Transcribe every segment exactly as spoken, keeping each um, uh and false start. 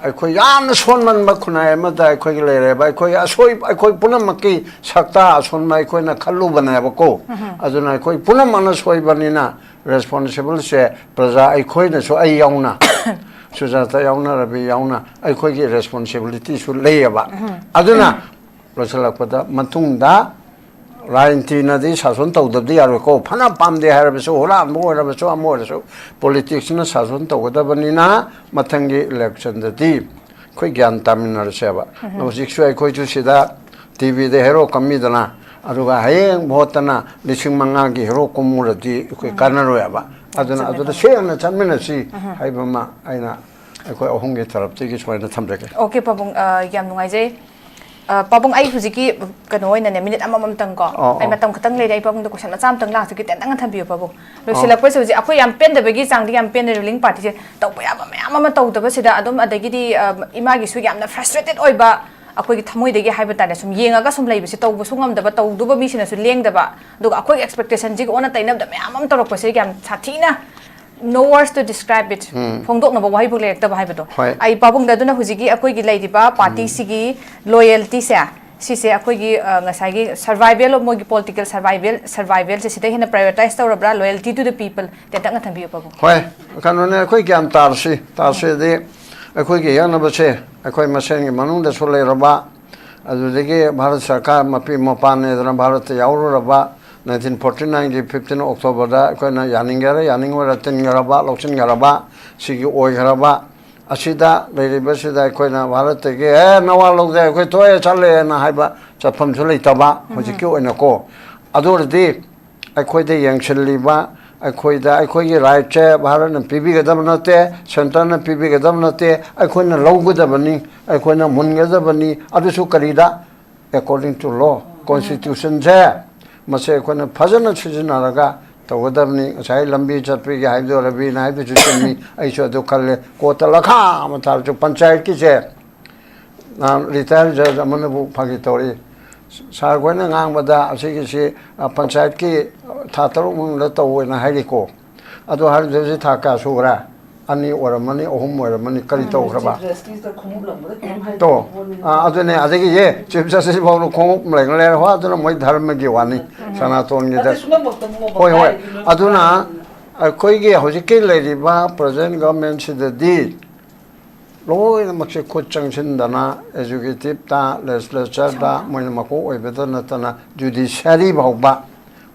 ꯑꯩꯈꯣꯏ ꯌꯥꯝꯅ ꯁꯣꯟꯃꯟꯕ ꯈꯨꯟꯅꯥꯏ ꯑꯃꯗ ꯑꯩꯈꯣꯏꯒꯤ ꯂꯩꯔꯦꯕ꯫ ꯑꯩꯈꯣꯏ ꯑꯁꯣꯏ ꯑꯩꯈꯣꯏ ꯄꯨꯝꯅꯃꯛꯀꯤ ꯁꯛꯇꯥ ꯑꯁꯣꯟꯕ ꯑꯩꯈꯣꯏꯅ ꯈꯜꯂꯨꯕꯅꯦꯕꯀꯣ꯫ ꯑꯗꯨꯅ ꯑꯩꯈꯣꯏ ꯄꯨꯝꯅꯃꯛꯅ ꯁꯣꯏꯕꯅꯤꯅ ꯔꯦꯁꯄꯣꯟꯁꯤꯕꯜꯁꯦ ꯄ꯭ꯔꯖꯥ ꯑꯩꯈꯣꯏꯅꯁꯨ, ꯑꯩ ꯌꯥꯎꯅ, ꯁꯨꯖꯥꯇꯥ ꯌꯥꯎꯅ, ꯔꯕꯤ ꯌꯥꯎꯅ, ꯑꯩꯈꯣꯏꯒꯤ ꯔꯦꯁꯄꯣꯟꯁꯤꯕꯤꯂꯤꯇꯤꯁꯨ ꯂꯩꯌꯦꯕ꯫ ꯑꯗꯨꯅ ꯂꯣꯏꯁꯤꯜꯂꯛꯄꯗ ꯃꯇꯨꯡꯗ ꯔꯥꯖꯅꯤꯇꯤꯅꯗꯤ ꯁꯥꯁꯟ ꯇꯧꯗꯕꯗꯤ ꯌꯥꯔꯣꯏꯀꯣ꯫ ꯐꯅ ꯄꯥꯝꯗꯦ ꯍꯥꯏꯔꯕꯁꯨ, ꯍꯨꯔꯥꯟꯕ ꯑꯣꯏꯔꯕꯁꯨ, ꯑꯃ ꯑꯣꯏꯔꯁꯨ, ꯄꯣꯂꯤꯇꯤꯛꯁꯅ ꯁꯥꯁꯟ ꯇꯧꯒꯗꯕꯅꯤꯅ ꯃꯊꯪꯒꯤ ꯏꯂꯦꯛꯁꯟꯗꯗꯤ ꯑꯩꯈꯣꯏ ꯒ꯭ꯌꯥꯟ ꯇꯥꯃꯤꯟꯅꯔꯁꯦꯕ꯫ ꯍꯧꯖꯤꯛꯁꯨ ꯑꯩꯈꯣꯏꯁꯨ ꯁꯤꯗ ꯇꯤꯚꯤꯗ ꯍꯦꯔꯣ ꯀꯝꯃꯤꯗꯅ, ꯑꯗꯨꯒ ꯍꯌꯦꯡ ꯚꯣꯠꯇꯅ ꯂꯤꯁꯤꯡ ꯃꯉꯥꯒꯤ ꯍꯦꯔꯣ ꯀꯨꯝꯃꯨꯔꯗꯤ ꯑꯩꯈꯣꯏ ꯀꯥꯟꯅꯔꯣꯏꯕ꯫ ꯑꯗꯨꯅ ꯑꯗꯨꯗ ꯁꯦꯡꯅ ꯆꯠꯃꯤꯟꯅꯁꯤ ꯍꯥꯏꯕ ꯑꯃ ꯑꯩꯅ ꯑꯩꯈꯣꯏ ꯑꯍꯨꯝꯒꯤ ꯇꯔꯞꯇꯒꯤ ꯁꯨꯃꯥꯏꯅ ꯊꯝꯖꯒꯦ꯫ ꯑꯣꯀꯦ ꯄꯥꯕꯨꯡ, ꯑ, ꯌꯥꯝ ꯅꯨꯡꯉꯥꯏꯖꯩ꯫ ꯑ, ꯄꯥꯕꯨꯡ, ꯑꯩ ꯍꯧꯖꯤꯛꯀꯤ ꯀꯩꯅꯣ ꯑꯣꯏꯅꯅꯦ, ꯃꯤꯅꯤꯠ ꯑꯃꯃꯝꯇꯪ ꯀꯣ, ꯑꯣ, ꯑꯩ ꯑꯣ꯫ ꯃꯇꯝ ꯈꯛꯇꯪ ꯂꯩꯔꯦ, ꯑꯩ ꯄꯥꯕꯨꯡꯗ ꯀꯣꯏꯁꯟ ꯃꯆꯥ ꯑꯃꯇꯪ ꯂꯥꯛꯆꯒꯦ, ꯇꯦꯟꯇꯪ ꯊꯝꯕꯤꯌꯨ ꯄꯥꯕꯨꯡ꯫ ꯂꯣꯏꯁꯤꯜꯂꯛꯄꯁꯦ ꯍꯧꯖꯤꯛ ꯑꯩꯈꯣꯏ ꯌꯥꯝ ꯄꯦꯟꯗꯕꯒꯤ ꯆꯥꯡꯗꯤ ꯌꯥꯝ ꯄꯦꯟꯗꯦ꯫ ꯔꯨꯂꯤꯡ ꯄꯥꯔꯇꯤꯁꯦ ꯇꯧꯕ ꯌꯥꯕ ꯃꯌꯥꯝ ꯑꯃ ꯇꯧꯗꯕꯁꯤꯗ ꯑꯗꯨꯝ, ꯑꯗꯒꯤꯗꯤ, ꯑ, ꯏꯃꯥꯒꯤꯁꯨ ꯌꯥꯝꯅ ꯐ꯭ꯔꯁꯇ꯭ꯔꯦꯇꯦꯠ ꯑꯣꯏꯕ, ꯑꯩꯈꯣꯏꯒꯤ ꯊꯃꯣꯏꯗꯒꯤ ꯍꯥꯏꯕ ꯇꯥꯔꯦ, ꯁꯨꯝ ꯌꯦꯡꯉꯒ ꯁꯨꯝ ꯂꯩꯕꯁꯦ, ꯇꯧꯕꯁꯨ ꯉꯝꯗꯕ, ꯇꯧꯗꯨꯕ ꯃꯤꯁꯤꯅꯁꯨ ꯂꯦꯡꯗꯕ, ꯑꯗꯨꯒ ꯑꯩꯈꯣꯏꯒꯤ ꯑꯦꯛꯁꯄꯦꯛꯇꯦꯁꯟꯁꯤꯒ ꯑꯣꯟꯅ ꯇꯩꯅꯕꯗ ꯃꯌꯥꯝ ꯑꯃ ꯇꯧꯔꯛꯄꯁꯦ ꯌꯥꯝ ꯁꯥꯊꯤꯅ, no words to describe it, ꯐꯣꯡꯗꯣꯛꯅꯕ ꯋꯥꯍꯩꯐꯥꯎ ꯂꯩꯔꯛꯇꯕ ꯍꯥꯏꯕꯗꯣ꯫ ꯍꯣꯏ꯫ ꯑꯩ ꯄꯥꯕꯨꯡꯗ ꯑꯗꯨꯅ ꯍꯧꯖꯤꯛꯀꯤ ꯑꯩꯈꯣꯏꯒꯤ ꯂꯩꯔꯤꯕ ꯄꯥꯔꯇꯤꯁꯤꯒꯤ ꯂꯣꯌꯦꯜꯇꯤꯁꯦ, ꯁꯤꯁꯦ ꯑꯩꯈꯣꯏꯒꯤ, ꯑ, ꯉꯁꯥꯏꯒꯤ survival of, ꯃꯣꯏꯒꯤ political survival, survivalꯁꯦ ꯁꯤꯗ ꯍꯦꯟꯅ prioritize ꯇꯧꯔꯕ꯭ꯔꯥ? Loyalty to the people, ꯇꯦꯟꯇꯛꯅ ꯊꯝꯕꯤꯌꯨ ꯄꯥꯕꯨꯡ꯫ ꯍꯣꯏ, ꯀꯩꯅꯣꯅꯦ, ꯑꯩꯈꯣꯏ ꯒ꯭ꯌꯥꯟ ꯇꯥꯔꯁꯤ, ꯇꯥꯔꯁꯤꯗꯤ ꯑꯩꯈꯣꯏꯒꯤ ꯌꯦꯛꯅꯕꯁꯦ ꯑꯩꯈꯣꯏ ꯃꯁꯦꯟꯒꯤ ꯃꯅꯨꯡꯗꯁꯨ ꯂꯩꯔꯕ, ꯑꯗꯨꯗꯒꯤ ꯚꯥꯔꯠ ꯁꯔꯀꯥꯔ ꯃꯄꯤ ꯃꯄꯥꯅꯦꯗꯅ ꯚꯥꯔꯠꯇ ꯌꯥꯎꯔꯨꯔꯕ, nineteen forty nineꯒꯤ fifteen Octoberꯗ ꯑꯩꯈꯣꯏꯅ ꯌꯥꯅꯤꯡꯒꯦꯔꯥ ꯌꯥꯅꯤꯡꯉꯣꯏꯔꯥ ꯇꯤꯟꯈ꯭ꯔꯕ, ꯂꯧꯁꯤꯟꯈ꯭ꯔꯕ, ꯁꯤꯒꯤ ꯑꯣꯏꯈ꯭ꯔꯕ, ꯑꯁꯤꯗ ꯂꯩꯔꯤꯕꯁꯤꯗ ꯑꯩꯈꯣꯏꯅ ꯚꯥꯔꯠꯇꯒꯤ "ꯑꯦ, ꯅꯋꯥ ꯂꯧꯗꯦ, ꯑꯩꯈꯣꯏ ꯊꯣꯛꯑꯦ ꯆꯠꯂꯦꯅ" ꯍꯥꯏꯕ ꯆꯠꯐꯝꯁꯨ ꯂꯩꯇꯕ ꯍꯧꯖꯤꯛꯀꯤ ꯑꯣꯏꯅꯀꯣ꯫ ꯑꯗꯨ ꯑꯣꯏꯔꯗꯤ ꯑꯩꯈꯣꯏꯗ ꯌꯦꯡꯁꯤꯜꯂꯤꯕ, ꯑꯩꯈꯣꯏꯗ, ꯑꯩꯈꯣꯏꯒꯤ ꯔꯥꯏꯠꯁꯦ ꯚꯥꯔꯠꯅ ꯄꯤꯕꯤꯒꯗꯕ ꯅꯠꯇꯦ, ꯁꯦꯟꯇꯔꯅ ꯄꯤꯕꯤꯒꯗꯕ ꯅꯠꯇꯦ, ꯑꯩꯈꯣꯏꯅ ꯂꯧꯒꯗꯕꯅꯤ, ꯑꯩꯈꯣꯏꯅ ꯃꯨꯟꯒꯗꯕꯅꯤ꯫ ꯑꯗꯨꯁꯨ ꯀꯔꯤꯗ? According to law, ꯀꯣꯟꯁꯇꯤꯇ꯭ꯌꯨꯁꯟꯁꯦ ꯃꯁꯦ ꯑꯩꯈꯣꯏꯅ ꯐꯖꯅ ꯁꯤꯖꯤꯟꯅꯔꯒ ꯇꯧꯒꯗꯕꯅꯤ꯫ ꯉꯁꯥꯏ ꯂꯝꯕꯤ ꯆꯠꯄꯒꯤ ꯍꯥꯏꯕꯗꯣ ꯔꯕꯤꯅ ꯍꯥꯏꯕꯗꯨꯁꯨ ꯆꯨꯝꯃꯤ, ꯑꯩꯁꯨ ꯑꯗꯨ ꯈꯜꯂꯦ꯫ ꯀꯣꯔꯠꯇ ꯂꯈꯥ ꯑꯃ ꯊꯥꯔꯁꯨ ꯄꯟꯆꯥꯌꯠꯀꯤꯁꯦ, ꯅꯍꯥꯟ ꯔꯤꯇꯥꯌꯔ ꯖꯖ ꯑꯃꯅꯕꯨ ꯐꯥꯒꯤ ꯇꯧꯔꯤ, "ꯁꯥꯔ ꯈꯣꯏꯅ ꯉꯥꯡꯕꯗ ꯑꯁꯤꯒꯤꯁꯤ, ꯑ, ꯄꯟꯆꯥꯌꯠꯀꯤ ꯊꯥ ꯇꯔꯨꯛ ꯃꯅꯨꯡꯗ ꯇꯧꯑꯣꯅ ꯍꯥꯏꯔꯤꯀꯣ꯫ ꯑꯗꯨ ꯍꯥꯏꯔꯗꯤ ꯍꯧꯖꯤꯛ ꯊꯥ ꯀꯌꯥ ꯁꯨꯈ꯭ꯔꯦ? ꯑꯅꯤ ꯑꯣꯏꯔꯝꯃꯅꯤ, ꯑꯍꯨꯝ ꯑꯣꯏꯔꯝꯃꯅꯤ, ꯀꯔꯤ ꯇꯧꯈ꯭ꯔꯕ? ꯇꯣ, ꯑꯥ, ꯑꯗꯨꯅꯦ, ꯑꯗꯒꯤ ꯌꯦ, ꯆꯤꯐ ꯖꯁꯇꯤꯁ ꯐꯥꯎꯅ ꯈꯣꯡꯎꯞ ꯂꯩꯅ ꯂꯩꯔꯦ, ꯍꯣ, ꯑꯗꯨꯅ ꯃꯣꯏ ꯙꯔꯃꯒꯤ ꯋꯥꯅꯤ, ꯁꯅꯥꯇꯣꯟꯒꯤꯗ꯫ ꯍꯣꯏ, ꯍꯣꯏ꯫ ꯑꯗꯨꯅ ꯑꯩꯈꯣꯏꯒꯤ ꯍꯧꯖꯤꯛꯀꯤ ꯂꯩꯔꯤꯕ ꯄ꯭ꯔꯖꯦꯟ ꯒꯚꯔꯟꯃꯦꯟꯁꯤꯗꯗꯤ ꯂꯣꯏꯅꯃꯛꯁꯦ ꯈꯨꯠ ꯆꯪꯁꯤꯟꯗꯅ, ꯑꯦꯖꯨꯀꯦꯇꯤꯞꯇ, ꯂꯦꯖꯤꯁꯂꯦꯆꯔꯗ, ꯃꯣꯏꯅ ꯃꯀꯣꯛ ꯑꯣꯏꯕꯗ ꯅꯠꯇꯅ, ꯖꯨꯗꯤꯁꯤꯌꯥꯔꯤ ꯐꯥꯎꯕ,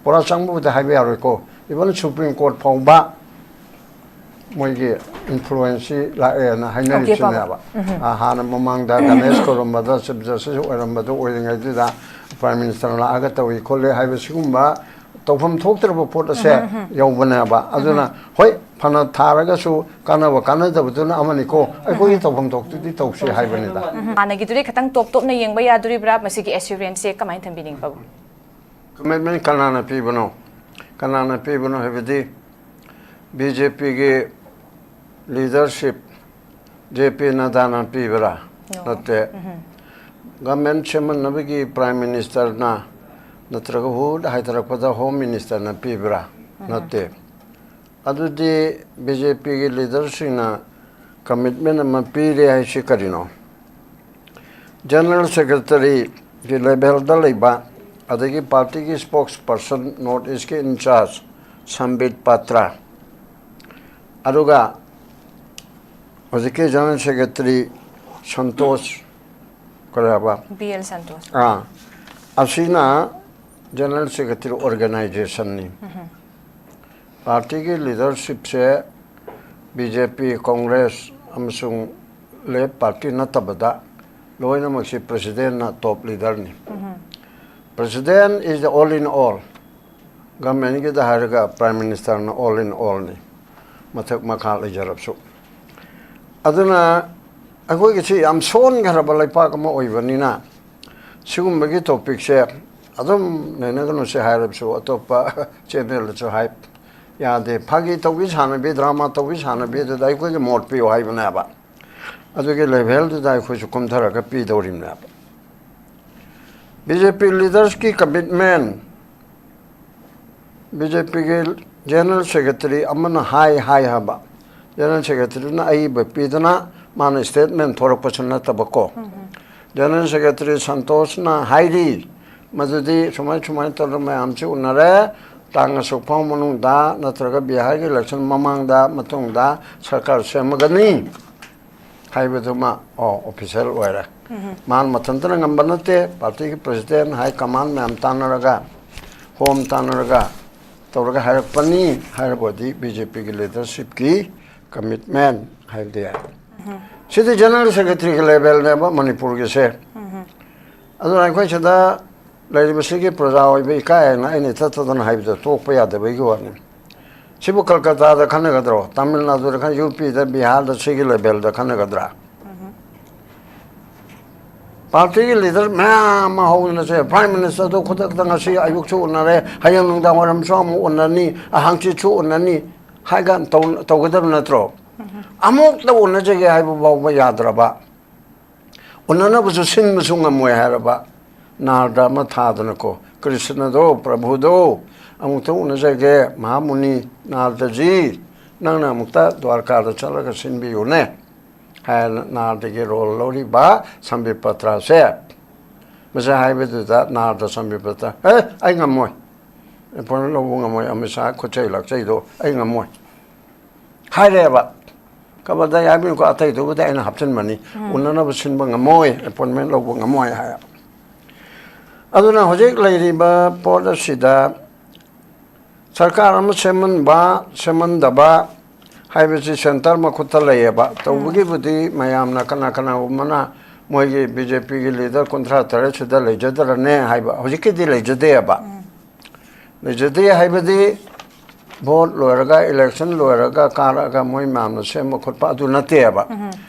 ꯄꯨꯔꯥ ꯆꯪꯕꯕꯨꯗꯤ ꯍꯥꯏꯕ ꯌꯥꯔꯣꯏꯀꯣ, ꯏꯚꯟ ꯁꯨꯄ꯭ꯔꯤꯝ ꯀꯣꯔꯠ ꯐꯥꯎꯕ ꯃꯣꯏꯒꯤ ꯏꯟꯐ꯭ꯂꯨꯋꯦꯟꯁꯁꯤ ꯂꯥꯛꯑꯦꯅ ꯍꯥꯏꯅꯔꯤꯁꯤꯅꯦꯕ꯫ ꯑ, ꯍꯥꯟꯅ ꯃꯃꯥꯡꯗ ꯒꯅꯦꯁ ꯈꯨꯔꯨꯝꯕꯗ ꯆꯤꯐ ꯖꯁꯇꯤꯁ ꯑꯣꯏꯔꯝꯕꯗꯨ ꯑꯣꯏꯔꯤꯉꯩꯗꯨꯗ ꯄ꯭ꯔꯥꯏꯝ ꯃꯤꯅꯤꯁꯇꯔ ꯂꯥꯛꯑꯒ ꯇꯧꯏ ꯈꯣꯠꯂꯤ ꯍꯥꯏꯕ ꯁꯤꯒꯨꯝꯕ ꯇꯧꯐꯝ ꯊꯣꯛꯇ꯭ꯔꯕ ꯄꯣꯠ ꯑꯁꯦ ꯌꯧꯕꯅꯦꯕ꯫ ꯑꯗꯨꯅ ꯍꯣꯏ, ꯐꯅ ꯊꯥꯔꯒꯁꯨ ꯀꯥꯟꯅꯕ ꯀꯥꯟꯅꯗꯕꯗꯨꯅ ꯑꯃꯅꯤꯀꯣ, ꯑꯩꯈꯣꯏꯒꯤ ꯇꯧꯐꯝ ꯊꯣꯛꯇꯨꯗꯤ ꯇꯧꯁꯤ ꯍꯥꯏꯕꯅꯤꯗ꯫ ꯍꯥꯟꯅꯒꯤꯗꯨꯗꯤ ꯈꯤꯇꯪ ꯇꯣꯞ ꯇꯣꯞꯅ ꯌꯦꯡꯕ ꯌꯥꯗꯣꯔꯤꯕ꯭ꯔꯥ? ꯃꯁꯤꯒꯤ ꯑꯦꯁꯨꯔꯦꯟꯁꯁꯦ ꯀꯃꯥꯏꯅ ꯊꯝꯕꯤꯅꯤꯡꯕ? ꯀꯃꯤꯠꯃꯦꯟ ꯀꯅꯥꯅ ꯄꯤꯕꯅꯣ? ꯀꯅꯥꯅ ꯄꯤꯕꯅꯣ ꯍꯥꯏꯕꯗꯤ ꯕꯤ ꯖꯦ ꯄꯤꯒꯤ ꯂꯤꯗꯔꯁꯤꯞ, ꯖꯦ ꯄꯤ ꯅꯗꯥꯅ ꯄꯤꯕ꯭ꯔꯥ? ꯅꯠꯇꯦ꯫ ꯒꯚꯔꯟꯃꯦꯟ ꯁꯦꯝꯍꯟꯅꯕꯒꯤ ꯄ꯭ꯔꯥꯏꯝ ꯃꯤꯅꯤꯁꯇꯔꯅ ꯅꯠꯇ꯭ꯔꯒ ꯍꯨꯠ ꯍꯥꯏꯊꯔꯛꯄꯗ ꯍꯣꯝ ꯃꯤꯅꯤꯁꯇꯔꯅ ꯄꯤꯕ꯭ꯔꯥ? ꯅꯠꯇꯦ꯫ ꯑꯗꯨꯗꯤ ꯕꯤ ꯖꯦ ꯄꯤꯒꯤ ꯂꯤꯗꯔꯁꯤꯡꯅ ꯀꯃꯤꯠꯃꯦꯟ ꯑꯃ ꯄꯤꯔꯦ ꯍꯥꯏꯁꯤ ꯀꯔꯤꯅꯣ? ꯖꯦꯅꯔꯦꯜ ꯁꯦꯀ꯭ꯔꯦꯇꯔꯤꯒꯤ ꯂꯦꯚꯦꯜꯗ ꯂꯩꯕ, ꯑꯗꯒꯤ ꯄꯥꯔꯇꯤꯒꯤ ꯁ꯭ꯄꯣꯛꯁ ꯄꯔꯁꯟ ꯅꯣꯔꯠ ꯏꯁꯀꯤ ꯏꯟꯆꯥꯔꯖ ꯁꯝꯕꯤꯠ ꯄꯥꯇ꯭ꯔ, ꯑꯗꯨꯒ ꯍꯧꯖꯤꯛꯀꯤ ꯖꯦꯅꯔꯦꯜ ꯁꯦꯀ꯭ꯔꯦꯇꯔꯤ ꯁꯟꯇꯣꯁ, ꯀꯔꯤ ꯍꯥꯏꯕ? B L Santosh. ꯑꯥ, ꯑꯁꯤꯅ ꯖꯦꯅꯔꯦꯜ ꯁꯦꯀ꯭ꯔꯦꯇꯔꯤ ꯑꯣꯔꯒꯅꯥꯏꯖꯦꯁꯟꯅꯤ꯫ ꯄꯥꯔꯇꯤꯒꯤ ꯂꯤꯗꯔꯁꯤꯞꯁꯦ ꯕꯤ ꯖꯦ ꯄꯤ, ꯀꯣꯡꯒ꯭ꯔꯦꯁ ꯑꯃꯁꯨꯡ ꯂꯦꯐ ꯄꯥꯔꯇꯤ ꯅꯠꯇꯕꯗ ꯂꯣꯏꯅꯃꯛꯁꯤ ꯄ꯭ꯔꯁꯤꯗꯦꯟꯅ ꯇꯣꯞ ꯂꯤꯗꯔꯅꯤ꯫ President is the all in all꯫ ꯒꯚꯔꯟꯃꯦꯟꯒꯤꯗ ꯍꯥꯏꯔꯒ ꯄ꯭ꯔꯥꯏꯝ ꯃꯤꯅꯤꯁꯇꯔꯅ ꯑꯣꯜ ꯏꯟ ꯑꯣꯜꯅꯤ, ꯃꯊꯛ ꯃꯈꯥ ꯂꯩꯖꯔꯕꯁꯨ꯫ ꯑꯗꯨꯅ ꯑꯩꯈꯣꯏꯒꯤꯁꯤ ꯌꯥꯝ ꯁꯣꯟꯈ꯭ꯔꯕ ꯂꯩꯄꯥꯛ ꯑꯃ ꯑꯣꯏꯕꯅꯤꯅ ꯁꯤꯒꯨꯝꯕꯒꯤ ꯇꯣꯄꯤꯛꯁꯦ ꯑꯗꯨꯝ ꯅꯩꯅꯒꯅꯨꯁꯦ ꯍꯥꯏꯔꯕꯁꯨ ꯑꯇꯣꯞꯄ ꯆꯦꯅꯦꯜꯗꯁꯨ ꯍꯥꯏ ꯌꯥꯗꯦ꯫ ꯐꯥꯒꯤ ꯇꯧꯕꯤ ꯁꯥꯟꯅꯕꯤ, ꯗ꯭ꯔꯃꯥ ꯇꯧꯕꯤ ꯁꯥꯟꯅꯕꯤ ꯑꯗꯨꯗ ꯑꯩꯈꯣꯏꯒꯤ ꯃꯣꯠ ꯄꯤꯌꯨ ꯍꯥꯏꯕꯅꯦꯕ꯫ ꯑꯗꯨꯒꯤ ꯂꯦꯚꯦꯜꯗꯨꯗ ꯑꯩꯈꯣꯏꯁꯨ ꯀꯨꯝꯊꯔꯒ ꯄꯤꯗꯧꯔꯤꯕꯅꯦꯕ꯫ ꯕꯤ ꯖꯦ ꯄꯤ ꯂꯤꯗꯔꯁꯀꯤ ꯀꯃꯤꯠꯃꯦꯟ, ꯕꯤ ꯖꯦ ꯄꯤꯒꯤ ꯖꯦꯅꯔꯦꯜ ꯁꯦꯀ꯭ꯔꯦꯇꯔꯤ ꯑꯃꯅ ꯍꯥꯏ ꯍꯥꯏ ꯍꯥꯏꯕ, General Secretaryꯅ ꯑꯏꯕ ꯄꯤꯗꯅ ꯃꯥꯅ statement ꯊꯣꯔꯛꯄꯁꯨ ꯅꯠꯇꯕꯀꯣ꯫ General Secretary ꯁꯟꯇꯣꯁꯅ ꯍꯥꯏꯔꯤ, ꯃꯗꯨꯗꯤ ꯁꯨꯃꯥꯏ ꯁꯨꯃꯥꯏꯅ ꯇꯧꯗꯅ ꯃꯌꯥꯝꯁꯤ ꯎꯅꯔꯦ, ꯇꯥꯡ ꯑꯁꯨꯛ ꯐꯥꯎ ꯃꯅꯨꯡꯗ ꯅꯠꯇ꯭ꯔꯒ ꯕꯤꯍꯥꯔꯒꯤ election ꯃꯃꯥꯡꯗ ꯃꯇꯨꯡꯗ ꯁꯔꯀꯥꯔ ꯁꯦꯝꯃꯒꯅꯤ ꯍꯥꯏꯕꯗꯨꯃ ꯑꯣ official ꯑꯣꯏꯔꯦ꯫ ꯃꯥꯅ ꯃꯊꯟꯇꯅ ꯉꯝꯕ ꯅꯠꯇꯦ, partyꯒꯤ president, high command ꯃꯌꯥꯝ ꯇꯥꯟꯅꯔꯒ, home ꯇꯥꯟꯅꯔꯒ ꯇꯧꯔꯒ ꯍꯥꯏꯔꯛꯄꯅꯤ ꯍꯥꯏꯔꯕꯗꯤ BJPꯒꯤ leadershipꯀꯤ commitment ꯍꯥꯏꯕꯗꯤ ꯌꯥꯏ꯫ ꯁꯤꯗꯤ General Secretaryꯒꯤ levelꯅꯦꯕ ꯃꯅꯤꯄꯨꯔꯒꯤꯁꯦ꯫ ꯑꯗꯨꯅ ꯑꯩꯈꯣꯏ ꯁꯤꯗ ꯂꯩꯔꯤꯕꯁꯤꯒꯤ ꯄ꯭ꯔꯖꯥ ꯑꯣꯏꯕ ꯏꯀꯥꯏ ꯍꯥꯏꯅ ꯑꯩꯅ ꯏꯊꯠ ꯊꯠꯇꯅ ꯍꯥꯏꯕꯗ ꯇꯣꯛꯄ ꯌꯥꯗꯕꯒꯤ ꯋꯥꯅꯤ꯫ ꯁꯤꯕꯨ ꯀꯜꯀꯇꯥꯗ ꯈꯟꯅꯒꯗ꯭ꯔꯣ, ꯇꯥꯃꯤꯜ ꯅꯥꯗꯨꯗ ꯈꯟ-, UPꯗ, ꯕꯤꯍꯥꯔꯗ ꯁꯤꯒꯤ levelꯗ ꯈꯟꯅꯒꯗ꯭ꯔꯥ? Partyꯒꯤ leader ꯃꯌꯥꯝ ꯑꯃ ꯍꯧꯗꯅ ꯁꯦ, Prime Ministerꯗꯨ ꯈꯨꯗꯛꯇ ꯉꯁꯤ ꯑꯌꯨꯛꯁꯨ ꯎꯅꯔꯦ, ꯍꯌꯦꯡ ꯅꯨꯡꯗꯥꯡ ꯋꯥꯏꯔꯝꯁꯨ ꯑꯃꯨꯛ ꯎꯅꯅꯤ, ꯑ, ꯍꯪꯆꯤꯠꯁꯨ ꯎꯅꯅꯤ ꯍꯥꯏꯒ ꯇꯧ-, ꯇꯧꯒꯗꯕ ꯅꯠꯇ꯭ꯔꯣ? ꯑꯃꯨꯛꯇ ꯎꯅꯖꯒꯦ ꯍꯥꯏꯕ ꯐꯥꯎꯕ ꯌꯥꯗ꯭ꯔꯕ, ꯎꯅꯅꯕꯁꯨ ꯁꯤꯟꯕꯁꯨ ꯉꯝꯃꯣꯏ ꯍꯥꯏꯔꯕ, ꯅꯥꯔꯗ ꯑꯃ ꯊꯥꯗꯅꯀꯣ, ꯀ꯭ꯔꯤꯁꯅꯗꯣ, ꯄ꯭ꯔꯚꯨꯗꯣ, ꯑꯃꯨꯛꯇ ꯎꯅꯖꯒꯦ, ꯃꯍꯥꯃꯨꯅꯤ ꯅꯥꯔꯗꯖꯤ, ꯅꯪꯅ ꯑꯃꯨꯛꯇ ꯗ꯭ꯋꯥꯔꯀꯥꯗ ꯆꯠꯂꯒ ꯁꯤꯟꯕꯤꯌꯨꯅꯦ ꯍꯥꯏꯅ ꯅꯥꯔꯗꯒꯤ ꯔꯣꯜ ꯂꯧꯔꯤꯕ ꯁꯝꯕꯤꯄꯇ꯭ꯔꯥꯁꯦ, ꯃꯁꯤ ꯍꯥꯏꯕꯗꯨꯗ ꯅꯥꯔꯗ ꯁꯝꯕꯤꯄꯇ꯭ꯔꯥ, "ꯑꯦ, ꯑꯩ ꯉꯝꯃꯣꯏ, ꯑꯦꯄꯣꯏꯟꯃꯦꯟ ꯂꯧꯕ ꯉꯝꯃꯣꯏ, ꯑꯃꯤꯠ ꯁꯥꯍ ꯈꯨꯠꯆꯩ ꯂꯥꯛꯆꯩꯗꯣ ꯑꯩ ꯉꯝꯃꯣꯏ" ꯍꯥꯏꯔꯦꯕ꯫ ꯀꯕꯗꯥꯏ ꯍꯥꯏꯕꯤꯌꯨꯀꯣ, ꯑꯇꯩꯗꯨꯕꯨꯗꯤ ꯑꯩꯅ ꯍꯥꯞꯆꯤꯟꯕꯅꯤ, ꯎꯅꯅꯕ ꯁꯤꯟꯕ ꯉꯝꯃꯣꯏ, ꯑꯦꯄꯣꯏꯟꯃꯦꯟ ꯂꯧꯕ ꯉꯝꯃꯣꯏ ꯍꯥꯏ꯫ ꯑꯗꯨꯅ ꯍꯧꯖꯤꯛ ꯂꯩꯔꯤꯕ ꯄꯣꯠ ꯑꯁꯤꯗ ꯁꯔꯀꯥꯔ ꯑꯃ ꯁꯦꯝꯍꯟꯕ, ꯁꯦꯝꯍꯟꯗꯕ ꯍꯥꯏꯕꯁꯤ centre ꯃꯈꯨꯠꯇ ꯂꯩꯌꯦꯕ꯫ ꯇꯧꯕꯒꯤꯕꯨꯗꯤ ꯃꯌꯥꯝꯅ ꯀꯅꯥ ꯀꯅꯥꯒꯨꯝꯕꯅ ꯃꯣꯏꯒꯤ BJPꯒꯤ leader ꯀꯨꯟꯊ꯭ꯔꯥ ꯇꯔꯦꯠ ꯁꯤꯗ ꯂꯩꯖꯗ꯭ꯔꯅꯦ ꯍꯥꯏꯕ, ꯍꯧꯖꯤꯛꯀꯤꯗꯤ ꯂꯩꯖꯗꯦꯕ꯫ ꯂꯩꯖꯗꯦ ꯍꯥꯏꯕꯗꯤ vote ꯂꯣꯏꯔꯒ, election ꯂꯣꯏꯔꯒ ꯀꯥꯔꯛꯑꯒ ꯃꯣꯏ ꯃꯌꯥꯝꯅ ꯁꯦꯝꯕ ꯈꯣꯠꯄ ꯑꯗꯨ ꯅꯠꯇꯦꯕ꯫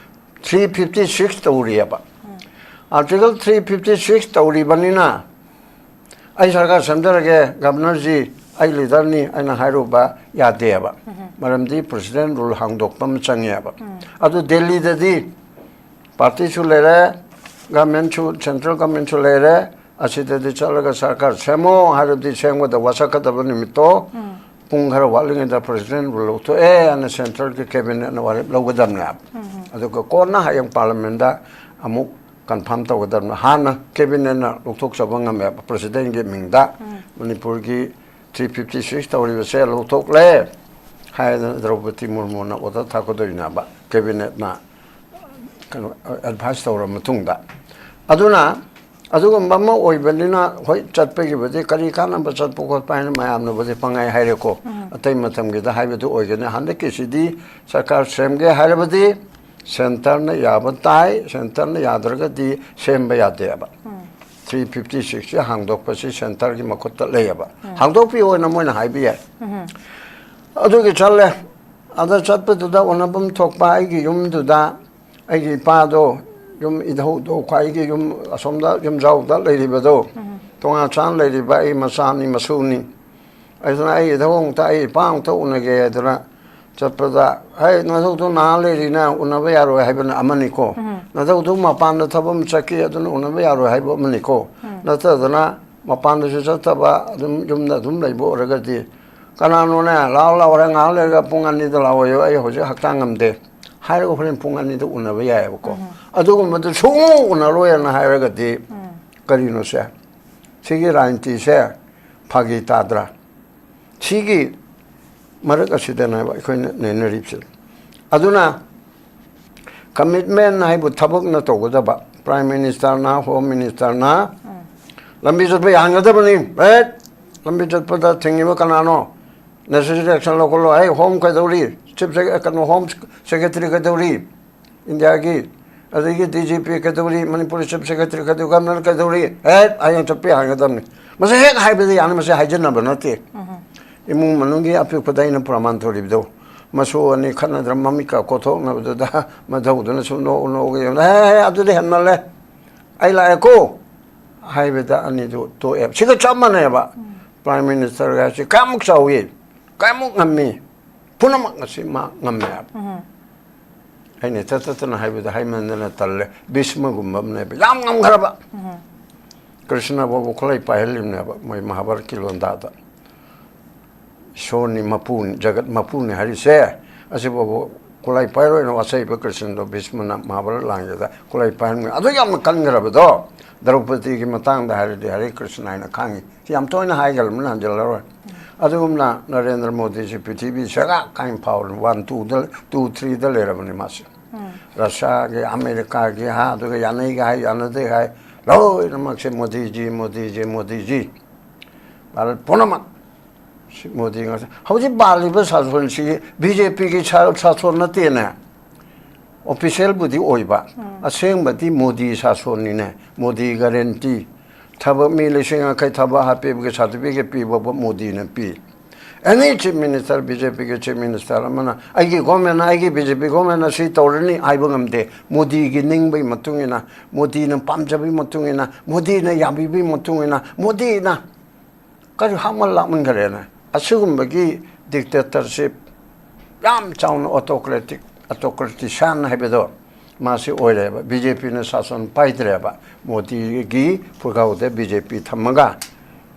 Three fifty six ꯇꯧꯔꯤꯑꯕ꯫ Article three fifty six ꯇꯧꯔꯤꯕꯅꯤꯅ ꯑꯩ ꯁꯔꯀꯥꯔ ꯁꯦꯝꯖꯔꯒꯦ, governorꯁꯤ ꯑꯩ leaderꯅꯤ ꯑꯩꯅ ꯍꯥꯏꯔꯨꯕ ꯌꯥꯗꯦꯕ꯫ ꯃꯔꯝꯗꯤ president rule ꯍꯥꯡꯗꯣꯛꯄ ꯑꯃ ꯆꯪꯉꯦꯕ꯫ ꯑꯗꯨ ꯗꯦꯜꯂꯤꯗꯗꯤ partyꯁꯨ ꯂꯩꯔꯦ, governmentꯁꯨ, central governmentꯁꯨ ꯂꯩꯔꯦ, ꯑꯁꯤꯗꯗꯤ ꯆꯠꯂꯒ ꯁꯔꯀꯥꯔ ꯁꯦꯝꯃꯣ ꯍꯥꯏꯔꯕꯗꯤ ꯁꯦꯝꯒꯗꯕ, ꯋꯥꯁꯛꯀꯗꯕ ꯅꯨꯃꯤꯠꯇꯣ ꯄꯨꯡ ꯈꯔ ꯋꯥꯠꯂꯤꯉꯩꯗ ꯄ꯭ꯔꯁꯤꯗꯦꯟꯕꯨ ꯂꯧꯊꯣꯛꯑꯦ ꯍꯥꯏꯅ ꯁꯦꯟꯇ꯭ꯔꯦꯜꯒꯤ ꯀꯦꯕꯤꯅꯦꯠꯅ ꯋꯥꯔꯦꯞ ꯂꯧꯒꯗꯕꯅꯦꯕ꯫ ꯑꯗꯨꯒ ꯀꯣꯟꯅ ꯍꯌꯦꯡ ꯄꯥꯔꯂꯤꯌꯥꯃꯦꯟꯗ ꯑꯃꯨꯛ ꯀꯟꯐꯥꯔꯝ ꯇꯧꯒꯗꯕꯅꯦ꯫ ꯍꯥꯟꯅ ꯀꯦꯕꯤꯅꯦꯠꯅ ꯂꯧꯊꯣꯛꯆꯕ ꯉꯝꯃꯦꯕ ꯄ꯭ꯔꯁꯤꯗꯦꯟꯒꯤ ꯃꯤꯡꯗ꯫ ꯃꯅꯤꯄꯨꯔꯒꯤ ꯊ꯭ꯔꯤ ꯐꯤꯐꯇꯤ ꯁꯤꯛꯁ ꯇꯧꯔꯤꯕꯁꯦ ꯂꯧꯊꯣꯛꯂꯦ ꯍꯥꯏꯗꯅ ꯗ꯭ꯔꯧꯄꯗꯤ ꯃꯨꯔꯃꯨꯅ ꯑꯣꯔꯗꯔ ꯊꯥꯔꯛꯀꯗꯣꯏꯅꯦꯕ ꯀꯦꯕꯤꯅꯦꯠꯅ ꯀꯩꯅꯣ ꯑꯦꯗꯚꯥꯏꯁ ꯇꯧꯔ ꯃꯇꯨꯡꯗ꯫ ꯑꯗꯨꯅ ꯑꯗꯨꯒꯨꯝꯕ ꯑꯃ ꯑꯣꯏꯕꯅꯤꯅ, ꯍꯣꯏ, ꯆꯠꯄꯒꯤꯕꯨꯗꯤ ꯀꯔꯤ ꯀꯥꯟꯅꯕ ꯆꯠꯄ ꯈꯣꯠꯄ ꯍꯥꯏꯅ ꯃꯌꯥꯝꯅꯕꯨꯗꯤ ꯄꯪꯍꯥꯏ ꯍꯥꯏꯔꯦꯀꯣ꯫ ꯑꯇꯩ ꯃꯇꯝꯒꯤꯗ ꯍꯥꯏꯕꯗꯨ ꯑꯣꯏꯒꯅꯤ꯫ ꯍꯟꯗꯛꯀꯤꯁꯤꯗꯤ ꯁꯔꯀꯥꯔ ꯁꯦꯝꯒꯦ ꯍꯥꯏꯔꯕꯗꯤ ꯁꯦꯟꯇꯔꯅ ꯌꯥꯕ ꯇꯥꯏ, ꯁꯦꯟꯇꯔꯅ ꯌꯥꯗ꯭ꯔꯒꯗꯤ ꯁꯦꯝꯕ ꯌꯥꯗꯦꯕ꯫ ꯊ꯭ꯔꯤ ꯐꯤꯐꯇꯤ ꯁꯤꯛꯁꯁꯤ ꯍꯥꯡꯗꯣꯛꯄꯁꯤ ꯁꯦꯟꯇꯔꯒꯤ ꯃꯈꯨꯠꯇ ꯂꯩꯌꯦꯕ꯫ ꯍꯥꯡꯗꯣꯛꯄꯤꯌꯣꯅ ꯃꯣꯏꯅ ꯍꯥꯏꯕ ꯌꯥꯏ꯫ ꯑꯗꯨꯒꯤ ꯆꯠꯂꯦ꯫ ꯑꯗ ꯆꯠꯄꯗꯨꯗ ꯎꯅꯐꯝ ꯊꯣꯛꯄ ꯑꯩꯒꯤ ꯌꯨꯝꯗꯨꯗ ꯑꯩꯒꯤ ꯏꯄꯥꯗꯣ, ꯌꯨꯝ ꯏꯙꯧꯗꯣ, ꯈ꯭ꯋꯥꯏꯒꯤ ꯌꯨꯝ ꯑꯁꯣꯝꯗ ꯌꯨꯝꯖꯥꯎꯗ ꯂꯩꯔꯤꯕꯗꯣ, ꯇꯣꯉꯥꯟ ꯆꯥꯅ ꯂꯩꯔꯤꯕ ꯑꯩ ꯃꯆꯥꯅꯤ, ꯃꯁꯨꯅꯤ꯫ ꯑꯗꯨꯅ ꯑꯩ ꯏꯙꯧ ꯑꯃꯨꯛꯇ, ꯑꯩ ꯏꯄꯥ ꯑꯃꯨꯛꯇ ꯎꯅꯒꯦ ꯍꯥꯏꯗꯅ ꯆꯠꯄꯗ, "ꯍꯩ, ꯅꯙꯧꯗꯣ ꯅꯥ ꯂꯩꯔꯤꯅ ꯎꯅꯕ ꯌꯥꯔꯣꯏ" ꯍꯥꯏꯕꯅ ꯑꯃꯅꯤꯀꯣ꯫ "ꯅꯙꯧꯗꯣ ꯃꯄꯥꯟꯗ ꯊꯕꯛ ꯑꯃ ꯆꯠꯈꯤ, ꯑꯗꯨꯅ ꯎꯅꯕ ꯌꯥꯔꯣꯏ" ꯍꯥꯏꯕ ꯑꯃꯅꯤꯀꯣ꯫ ꯅꯠꯇꯗꯅ ꯃꯄꯥꯟꯗꯁꯨ ꯆꯠꯇꯕ, ꯑꯗꯨꯝ ꯌꯨꯝꯗ ꯑꯗꯨꯝ ꯂꯩꯕ ꯑꯣꯏꯔꯒꯗꯤ, "ꯀꯅꯥꯅꯣꯅꯦ, ꯂꯥꯛꯑꯣ, ꯂꯥꯛꯑꯣ, ꯍꯣꯔꯦꯟ ꯉꯥꯏꯍꯥꯛ ꯂꯩꯔꯒ ꯄꯨꯡ ꯑꯅꯤꯗ ꯂꯥꯛꯑꯣꯌꯣ, ꯑꯩ ꯍꯧꯖꯤꯛ ꯍꯛꯆꯥꯡ ꯉꯝꯗꯦ" ꯍꯥꯏꯔꯒ ꯍꯣꯔꯦꯟ ꯄꯨꯡ ꯑꯅꯤꯗ ꯎꯅꯕ ꯌꯥꯏꯑꯕꯀꯣ꯫ ꯑꯗꯨꯒꯨꯝꯕꯗꯨ ꯁꯨꯡꯎ ꯎꯅꯔꯣꯏꯅ ꯍꯥꯏꯔꯒꯗꯤ ꯀꯔꯤꯅꯣꯁꯦ? ꯁꯤꯒꯤ ꯔꯥꯖꯅꯤꯇꯤꯁꯦ ꯐꯥꯒꯤ ꯇꯥꯗ꯭ꯔꯥ? ꯁꯤꯒꯤ ꯃꯔꯛ ꯑꯁꯤꯗꯅꯦꯕ ꯑꯩꯈꯣꯏꯅ ꯅꯩꯅꯔꯤꯕꯁꯦ꯫ ꯑꯗꯨꯅ ꯀꯃꯤꯠꯃꯦꯟ ꯍꯥꯏꯕꯨ ꯊꯕꯛꯅ ꯇꯧꯒꯗꯕ, ꯄ꯭ꯔꯥꯏꯝ ꯃꯤꯅꯤꯁꯇꯔꯅ, ꯍꯣꯝ ꯃꯤꯅꯤꯁꯇꯔꯅ, ꯂꯝꯕꯤ ꯆꯠꯄ ꯌꯥꯍꯟꯒꯗꯕꯅꯤ꯫ ꯑꯦ, ꯂꯝꯕꯤ ꯆꯠꯄꯗ ꯊꯤꯡꯉꯤꯕ ꯀꯅꯥꯅꯣ? Necessary action ꯂꯧꯈꯠꯂꯣ꯫ ꯑꯩ ꯍꯣꯝ ꯀꯩꯗꯧꯔꯤ? ꯆꯤꯐ ꯁꯦ-, ꯀꯩꯅꯣ, ꯍꯣꯝ ꯁꯦꯀ꯭ꯔꯦꯇꯔꯤ ꯀꯩꯗꯧꯔꯤ? ꯏꯟꯗꯤꯌꯥꯒꯤ, ꯑꯗꯒꯤ ꯗꯤ ꯖꯤ ꯄꯤ ꯀꯩꯗꯧꯔꯤ, ꯃꯅꯤꯄꯨꯔꯤ ꯆꯤꯐ ꯁꯦꯀ꯭ꯔꯦꯇꯔꯤ ꯀꯩꯗꯧꯔꯤ, ꯒꯚꯔꯅꯔ ꯀꯩꯗꯧꯔꯤ, ꯍꯦꯛ ꯍꯌꯦꯡ ꯆꯠꯄ ꯌꯥꯍꯟꯒꯗꯕꯅꯤ꯫ ꯃꯁꯤ ꯍꯦꯛ ꯍꯥꯏꯕꯗ ꯌꯥꯅꯤ, ꯃꯁꯤ ꯍꯥꯏꯖꯟꯅꯕ ꯅꯠꯇꯦ꯫ ꯏꯃꯨꯡ ꯃꯅꯨꯡꯒꯤ ꯑꯄꯤꯛꯄꯗ ꯑꯩꯅ ꯄ꯭ꯔꯃꯥꯟ ꯇꯧꯔꯤꯕꯗꯣ, ꯃꯁꯨ ꯑꯅꯤ ꯈꯠꯅꯗꯅ ꯃꯃꯤꯠꯀ ꯀꯣꯊꯣꯛꯅꯕꯗꯨꯗ ꯃꯙꯧꯗꯨꯅ ꯁꯨꯝ ꯅꯣꯛꯎ ꯅꯣꯛꯎ ꯌꯦꯡꯕꯗ, "ꯍꯦ, ꯍꯦ, ꯑꯗꯨꯗꯤ ꯍꯦꯟꯃꯜꯂꯦ, ꯑꯩ ꯂꯥꯛꯑꯦꯀꯣ" ꯍꯥꯏꯕꯗ ꯑꯅꯤꯗꯨ ꯇꯣꯛꯑꯦꯕ꯫ ꯁꯤꯒ ꯆꯞ ꯃꯥꯟꯅꯩꯕ꯫ ꯄ꯭ꯔꯥꯏꯝ ꯃꯤꯅꯤꯁꯇꯔꯒ ꯍꯥꯏꯁꯤ ꯀꯌꯥꯃꯨꯛ ꯆꯥꯎꯏ, ꯀꯌꯥꯃꯨꯛ ꯉꯝꯃꯤ, ꯄꯨꯝꯅꯃꯛ ꯑꯁꯤ ꯃꯥ ꯉꯝꯃꯦ ꯍꯥꯏꯕ꯫ ꯑꯩꯅ ꯏꯊꯠ ꯊꯠꯇꯅ ꯍꯥꯏꯕꯗ ꯍꯥꯏꯃꯟꯗꯅ ꯇꯜꯂꯦ꯫ ꯚꯤꯁꯃꯒꯨꯝꯕ ꯑꯃꯅꯦꯕ, ꯌꯥꯝ ꯉꯝꯈ꯭ꯔꯕ꯫ ꯀ꯭ꯔꯤꯁꯅ ꯐꯥꯎꯕ ꯈꯨꯠꯂꯥꯏ ꯄꯥꯏꯍꯜꯂꯤꯕꯅꯦꯕ ꯃꯣꯏ ꯃꯍꯥꯚꯥꯔꯠꯀꯤ ꯂꯣꯟꯗꯥꯗ꯫ ꯏꯁꯣꯔꯅꯤ, ꯃꯄꯨꯅꯤ, ꯖꯒꯠ ꯃꯄꯨꯅꯤ ꯍꯥꯏꯔꯤꯁꯦ꯫ ꯑꯁꯤꯐꯥꯎꯕ ꯈꯨꯠꯂꯥꯏ ꯄꯥꯏꯔꯣꯏꯅ ꯋꯥꯁꯛꯏꯕ ꯀ꯭ꯔꯤꯁꯅꯗꯣ ꯚꯤꯁꯃꯅ ꯃꯍꯥꯚꯥꯔꯠ ꯂꯥꯟꯒꯤꯗ ꯈꯨꯠꯂꯥꯏ ꯄꯥꯏꯍꯟꯕ, ꯑꯗꯨ ꯌꯥꯝꯅ ꯀꯟꯈ꯭ꯔꯕꯗꯣ꯫ ꯗ꯭ꯔꯧꯄꯗꯤꯒꯤ ꯃꯇꯥꯡꯗ ꯍꯥꯏꯔꯗꯤ ꯍꯔꯦ ꯀ꯭ꯔꯤꯁꯅ ꯍꯥꯏꯅ ꯈꯥꯡꯉꯤ꯫ ꯁꯤ ꯌꯥꯝ ꯇꯣꯏꯅ ꯍꯥꯏꯈ꯭ꯔꯕꯅꯤꯅ ꯍꯟꯖꯤꯜꯂꯔꯣꯏ꯫ ꯑꯗꯨꯒꯨꯝꯅ ꯅꯔꯦꯟꯗ꯭ꯔ ꯃꯣꯗꯤꯁꯤ ꯄ꯭ꯔꯤꯊꯤꯕꯤ ꯁꯦꯒꯥꯛ ꯀꯥꯏꯅ ꯐꯥꯎꯔꯤ, ꯋꯥꯟ ꯇꯨꯗ, ꯇꯨ ꯊ꯭ꯔꯤꯗ ꯂꯩꯔꯕꯅꯤ ꯃꯥꯁꯤ꯫ ꯔꯁꯤꯌꯥꯒꯤ, ꯑꯃꯦꯔꯤꯀꯥꯒꯤ, ꯍꯥ, ꯑꯗꯨꯒ ꯌꯥꯅꯩꯒ ꯍꯥꯏ, ꯌꯥꯅꯗꯦ ꯍꯥꯏ, ꯂꯣꯏꯅꯃꯛꯁꯦ ꯃꯣꯗꯤꯖꯤ, ꯃꯣꯗꯤꯖꯤ, ꯃꯣꯗꯤꯖꯤ꯫ ꯚꯥꯔꯠ ꯄꯨꯝꯅꯃꯛ ꯁꯤ ꯃꯣꯗꯤ ꯉꯥꯛꯇ꯫ ꯍꯧꯖꯤꯛ ꯄꯥꯜꯂꯤꯕ ꯁꯥꯁꯣꯟꯁꯤ ꯕꯤ ꯖꯦ ꯄꯤꯒꯤ ꯁꯥ-, ꯁꯥꯁꯣꯟ ꯅꯠꯇꯦꯅꯦ꯫ ꯑꯣꯐꯤꯁꯦꯜꯕꯨꯗꯤ ꯑꯣꯏꯕ, ꯑꯁꯦꯡꯕꯗꯤ ꯃꯣꯗꯤ ꯁꯥꯁꯣꯟꯅꯤꯅꯦ꯫ ꯃꯣꯗꯤ ꯒꯥꯔꯦꯟꯇꯤ꯫ ꯊꯕꯛ ꯃꯤ ꯂꯤꯁꯤꯡ ꯌꯥꯡꯈꯩ ꯊꯕꯛ ꯍꯥꯞꯄꯤꯕꯒꯤ ꯁꯥꯔꯇꯤꯐꯤꯀꯦꯠ ꯄꯤꯕꯕꯨ ꯃꯣꯗꯤꯅ ꯄꯤ꯫ ꯑꯦꯅꯤ ꯆꯤꯐ ꯃꯤꯅꯤꯁꯇꯔ, ꯕꯤ ꯖꯦ ꯄꯤꯒꯤ ꯆꯤꯐ ꯃꯤꯅꯤꯁꯇꯔ ꯑꯃꯅ ꯑꯩꯒꯤ ꯒꯣꯔꯃꯦꯟꯅ, ꯑꯩꯒꯤ ꯕꯤ ꯖꯦ ꯄꯤ ꯒꯣꯔꯃꯦꯟꯅ ꯁꯤ ꯇꯧꯔꯅꯤ ꯍꯥꯏꯕ ꯉꯝꯗꯦ꯫ ꯃꯣꯗꯤꯒꯤ ꯅꯤꯡꯕꯒꯤ ꯃꯇꯨꯡ ꯏꯟꯅ, ꯃꯣꯗꯤꯅ ꯄꯥꯝꯖꯕꯒꯤ ꯃꯇꯨꯡ ꯏꯟꯅ, ꯃꯣꯗꯤꯅ ꯌꯥꯕꯤꯕꯒꯤ ꯃꯇꯨꯡ ꯏꯟꯅ, ꯃꯣꯗꯤꯅ ꯀꯔꯤ ꯍꯥꯞꯃꯟ ꯂꯥꯛꯃꯟꯈꯔꯦꯅꯦ꯫ ꯑꯁꯤꯒꯨꯝꯕꯒꯤ ꯗꯤꯛꯇꯦꯇꯔꯁꯤꯞ ꯌꯥꯝ ꯆꯥꯎꯅ ꯑꯣꯇꯣꯀ꯭ꯔꯦꯇꯤꯛ, ꯑꯣꯇꯣꯀ꯭ꯔꯦꯇꯤꯁꯤꯌꯥꯟ ꯍꯥꯏꯕꯗꯣ ꯃꯥꯁꯤ ꯑꯣꯏꯔꯦꯕ꯫ ꯕꯤ ꯖꯦ ꯄꯤꯅ ꯁꯥꯁꯟ ꯄꯥꯏꯗ꯭ꯔꯦꯕ꯫ ꯃꯣꯗꯤꯒꯤ ꯄꯨꯒꯥꯎꯗ ꯕꯤ ꯖꯦ ꯄꯤ ꯊꯝꯃꯒ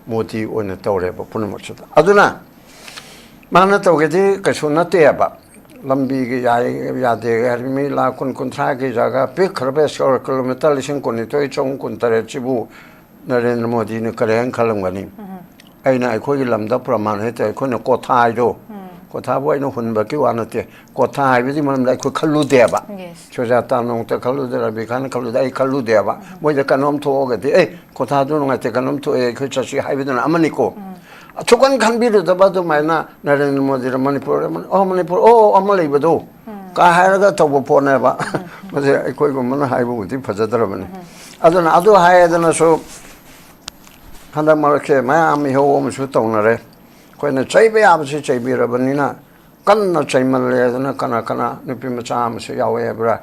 ꯃꯣꯗꯤ ꯑꯣꯏꯅ ꯇꯧꯔꯦꯕ ꯄꯨꯝꯅꯃꯛꯁꯤꯗ꯫ ꯑꯗꯨꯅ ꯃꯥꯅ ꯇꯧꯒꯦꯗꯤ ꯀꯩꯁꯨ ꯅꯠꯇꯦꯕ꯫ ꯂꯝꯕꯤꯒꯤ ꯌꯥꯏ ꯌꯥꯗꯦ ꯍꯥꯏꯔꯗꯤ ꯃꯤ ꯂꯥꯈ ꯀꯨꯟ ꯀꯨꯟꯊ꯭ꯔꯥꯒꯤ ꯖꯒꯥ ꯄꯤꯛꯈ꯭ꯔꯕ ꯁ꯭ꯀ꯭ꯋꯥꯔ ꯀꯤꯂꯣꯃꯤꯇꯔ ꯂꯤꯁꯤꯡ ꯀꯨꯟꯅꯤꯊꯣꯏ ꯆꯍꯨꯝ ꯀꯨꯟꯇꯔꯦꯠꯁꯤꯕꯨ ꯅꯔꯦꯟꯗ꯭ꯔ ꯃꯣꯗꯤꯅ ꯀꯔꯤ ꯍꯥꯏꯅ ꯈꯜꯂꯝꯒꯅꯤ? ꯑꯩꯅ ꯑꯩꯈꯣꯏꯒꯤ ꯂꯝꯗ ꯄ꯭ꯔꯃꯥꯟ ꯍꯥꯏꯇꯥꯔꯦ, ꯑꯩꯈꯣꯏꯅ ꯀꯣꯊꯥ ꯍꯥꯏꯗꯣ, ꯀꯣꯊꯥꯕꯨ ꯑꯩꯅ ꯍꯨꯟꯕꯒꯤ ꯋꯥ ꯅꯠꯇꯦ꯫ ꯀꯣꯊꯥ ꯍꯥꯏꯕꯗꯤ ꯃꯔꯝꯗꯤ ꯑꯩꯈꯣꯏ ꯈꯜꯂꯨꯗꯦꯕ꯫ ꯁꯨꯖꯥꯇꯥ ꯅꯣꯡꯃꯇ ꯈꯜꯂꯨꯗꯦ, ꯔꯕꯤ ꯈꯥꯟꯅ ꯈꯜꯂꯨꯗꯦ, ꯑꯩ ꯈꯜꯂꯨꯗꯦꯕ꯫ ꯃꯣꯏꯗ ꯀꯩꯅꯣꯝ ꯊꯣꯛꯑꯒꯗꯤ, "ꯑꯦ, ꯀꯣꯊꯥꯗꯨ ꯅꯨꯡꯉꯥꯏꯇꯦ, ꯀꯩꯅꯣꯝ ꯊꯣꯛꯑꯦ, ꯑꯩꯈꯣꯏ ꯆꯠꯁꯤ" ꯍꯥꯏꯕꯗꯨꯅ ꯑꯃꯅꯤꯀꯣ꯫ ꯑꯁꯨꯛꯀꯟ ꯈꯟꯕꯤꯔꯨꯗꯕ ꯑꯗꯨꯃꯥꯏꯅ ꯅꯔꯦꯟꯗ꯭ꯔ ꯃꯣꯗꯤꯅ ꯃꯅꯤꯄꯨꯔ ꯑꯃ, "ꯑꯣ, ꯃꯅꯤꯄꯨꯔ, ꯑꯣ, ꯑꯃ ꯂꯩꯕꯗꯣ" ꯀꯥ ꯍꯥꯏꯔꯒ ꯇꯧꯕ ꯄꯣꯠꯅꯦꯕ꯫ ꯃꯁꯤ ꯑꯩꯈꯣꯏꯒꯨꯝꯕꯅ ꯍꯥꯏꯕꯕꯨꯗꯤ ꯐꯖꯗ꯭ꯔꯕꯅꯤ꯫ ꯑꯗꯨꯅ ꯑꯗꯨ ꯍꯥꯏꯗꯅꯁꯨ ꯍꯟꯗꯛ ꯃꯔꯛꯁꯦ ꯃꯌꯥꯝ ꯏꯍꯧ ꯑꯃꯁꯨ ꯇꯧꯅꯔꯦ꯫ ꯑꯩꯈꯣꯏꯅ ꯆꯩꯕ ꯌꯥꯕꯁꯤ ꯆꯩꯕꯤꯔꯕꯅꯤꯅ ꯀꯟꯅ ꯆꯩꯃꯜꯂꯦ꯫ ꯑꯗꯨꯅ ꯀꯅꯥ ꯀꯅꯥ ꯅꯨꯄꯤ ꯃꯆꯥ ꯑꯃꯁꯨ ꯌꯥꯎꯋꯦ ꯍꯥꯏꯕ꯭ꯔꯥ,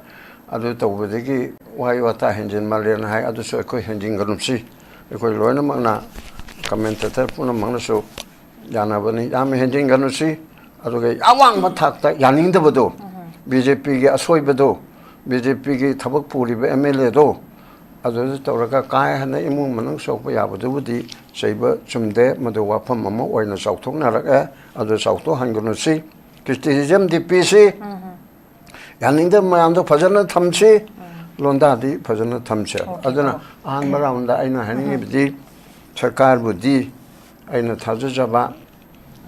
ꯑꯗꯨ ꯇꯧꯕꯗꯒꯤ ꯋꯥꯍꯩ ꯋꯥꯇꯥ ꯍꯦꯟꯖꯤꯟꯃꯜꯂꯦꯅ ꯍꯥꯏ꯫ ꯑꯗꯨꯁꯨ ꯑꯩꯈꯣꯏ ꯍꯦꯟꯖꯤꯟꯒꯅꯨꯁꯤ꯫ ꯑꯩꯈꯣꯏ ꯂꯣꯏꯅꯃꯛꯅ, ꯀꯃꯦꯟꯇꯦꯇꯔ ꯄꯨꯝꯅꯃꯛꯅꯁꯨ ꯌꯥꯅꯕꯅꯤ꯫ ꯌꯥꯝ ꯍꯦꯟꯖꯤꯟꯒꯅꯨꯁꯤ꯫ ꯑꯗꯨꯒ ꯑꯋꯥꯡꯕ ꯊꯥꯛꯇ ꯌꯥꯅꯤꯡꯗꯕꯗꯣ, ꯕꯤ ꯖꯦ ꯄꯤꯒꯤ ꯑꯁꯣꯏꯕꯗꯣ, ꯕꯤ ꯖꯦ ꯄꯤꯒꯤ ꯊꯕꯛ ꯄꯨꯔꯤꯕ ꯑꯦꯝ ꯑꯦꯜ ꯑꯦꯗꯣ, ꯑꯗꯨꯗ ꯇꯧꯔꯒ ꯀꯥ ꯍꯦꯟꯅ ꯏꯃꯨꯡ ꯃꯅꯨꯡ ꯁꯣꯛꯄ ꯌꯥꯕꯗꯨꯕꯨꯗꯤ ꯆꯩꯕ ꯆꯨꯝꯗꯦ, ꯃꯗꯨ ꯋꯥꯐꯝ ꯑꯃ ꯑꯣꯏꯅ ꯆꯥꯎꯊꯣꯛꯅꯔꯛꯑꯦ꯫ ꯑꯗꯨ ꯆꯥꯎꯊꯣꯛꯍꯟꯒꯅꯨꯁꯤ, criticismꯗꯤ ꯄꯤꯁꯤ, ꯌꯥꯅꯤꯡꯗꯕ ꯃꯌꯥꯝꯗꯣ ꯐꯖꯅ ꯊꯝꯁꯤ, ꯂꯣꯟꯗꯥꯗꯤ ꯐꯖꯅ ꯊꯝꯁꯦ꯫ ꯑꯗꯨꯅ ꯑꯍꯥꯟꯕ roundꯗ ꯑꯩꯅ ꯍꯥꯏꯅꯤꯡꯉꯤꯕꯗꯤ, ꯁꯔꯀꯥꯔꯕꯨꯗꯤ ꯑꯩꯅ ꯊꯥꯖꯖꯕ,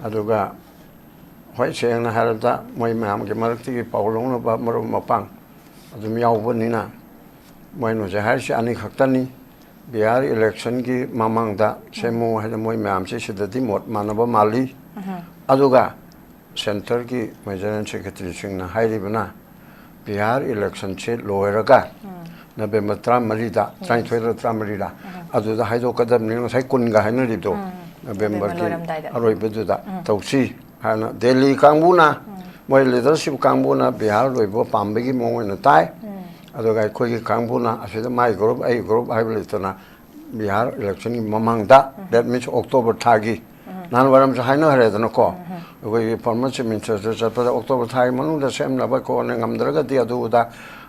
ꯑꯗꯨꯒ ꯍꯣꯏ, ꯁꯦꯡꯅ ꯍꯥꯏꯔꯕꯗ ꯃꯣꯏ ꯃꯌꯥꯝꯒꯤ ꯃꯔꯛꯇꯒꯤ ꯄꯥꯎ ꯂꯧꯅꯕ ꯃꯔꯨꯞ ꯃꯄꯥꯡ ꯑꯗꯨꯝ ꯌꯥꯎꯕꯅꯤꯅ, ꯃꯣꯏꯅ ꯍꯧꯖꯤꯛ ꯍꯥꯏꯔꯤꯁꯤ ꯑꯅꯤꯈꯛꯇꯅꯤ꯫ ꯕꯤꯍꯥꯔ electionꯒꯤ ꯃꯃꯥꯡꯗ ꯁꯦꯝꯃꯨ ꯍꯥꯏꯅ ꯃꯣꯏ ꯃꯌꯥꯝꯁꯦ ꯁꯤꯗꯗꯤ ꯃꯣꯠ ꯃꯥꯟꯅꯕ ꯃꯥꯜꯂꯤ꯫ ꯑꯗꯨꯒ centreꯒꯤ ꯃꯣꯏ General Secretaryꯁꯤꯡꯅ ꯍꯥꯏꯔꯤꯕꯅ, ꯕꯤꯍꯥꯔ electionꯁꯦ ꯂꯣꯏꯔꯒ ꯅꯕꯦꯝꯕꯔ ꯇꯔꯥꯃꯔꯤꯗ, ꯇꯔꯥꯅꯤꯊꯣꯏꯔ ꯇꯔꯥꯃꯔꯤꯔ, ꯑꯗꯨꯗ ꯍꯥꯏꯗꯣꯛꯀꯗꯕꯅꯤ꯫ ꯉꯁꯥꯏ ꯀꯨꯟꯒ ꯍꯥꯏꯅꯔꯤꯕꯗꯣ, ꯅꯕꯦꯝꯕꯔꯒꯤ ꯂꯣꯏꯔꯝꯗꯥꯏꯗ꯫ ꯑꯔꯣꯏꯕꯗꯨꯗ ꯇꯧꯁꯤ ꯍꯥꯏꯅ ꯗꯦꯜꯂꯤ ꯀꯥꯡꯕꯨꯅ, ꯃꯣꯏ leadership ꯀꯥꯡꯕꯨꯅ ꯕꯤꯍꯥꯔ ꯂꯣꯏꯕ ꯄꯥꯝꯕꯒꯤ ꯃꯑꯣꯡ ꯑꯣꯏꯅ ꯇꯥꯏ꯫ ꯑꯗꯨꯒ ꯑꯩꯈꯣꯏꯒꯤ ꯀꯥꯡꯕꯨꯅ ꯑꯁꯤꯗ my group, ꯑꯩ group ꯍꯥꯏꯕ ꯂꯩꯇꯅ, ꯕꯤꯍꯥꯔ electionꯒꯤ ꯃꯃꯥꯡꯗ, that means October ꯊꯥꯒꯤ, ꯅꯍꯥꯟ ꯋꯥꯏꯔꯝꯁꯨ ꯍꯥꯏꯅꯈ꯭ꯔꯦꯗꯅꯀꯣ, ꯑꯩꯈꯣꯏꯒꯤ former Chief Ministerꯗ ꯆꯠꯄꯗ October ꯊꯥꯒꯤ ꯃꯅꯨꯡꯗ ꯁꯦꯝꯅꯕ ꯈꯣꯠꯅ, ꯉꯝꯗ꯭ꯔꯒꯗꯤ ꯑꯗꯨ ꯑꯗꯥ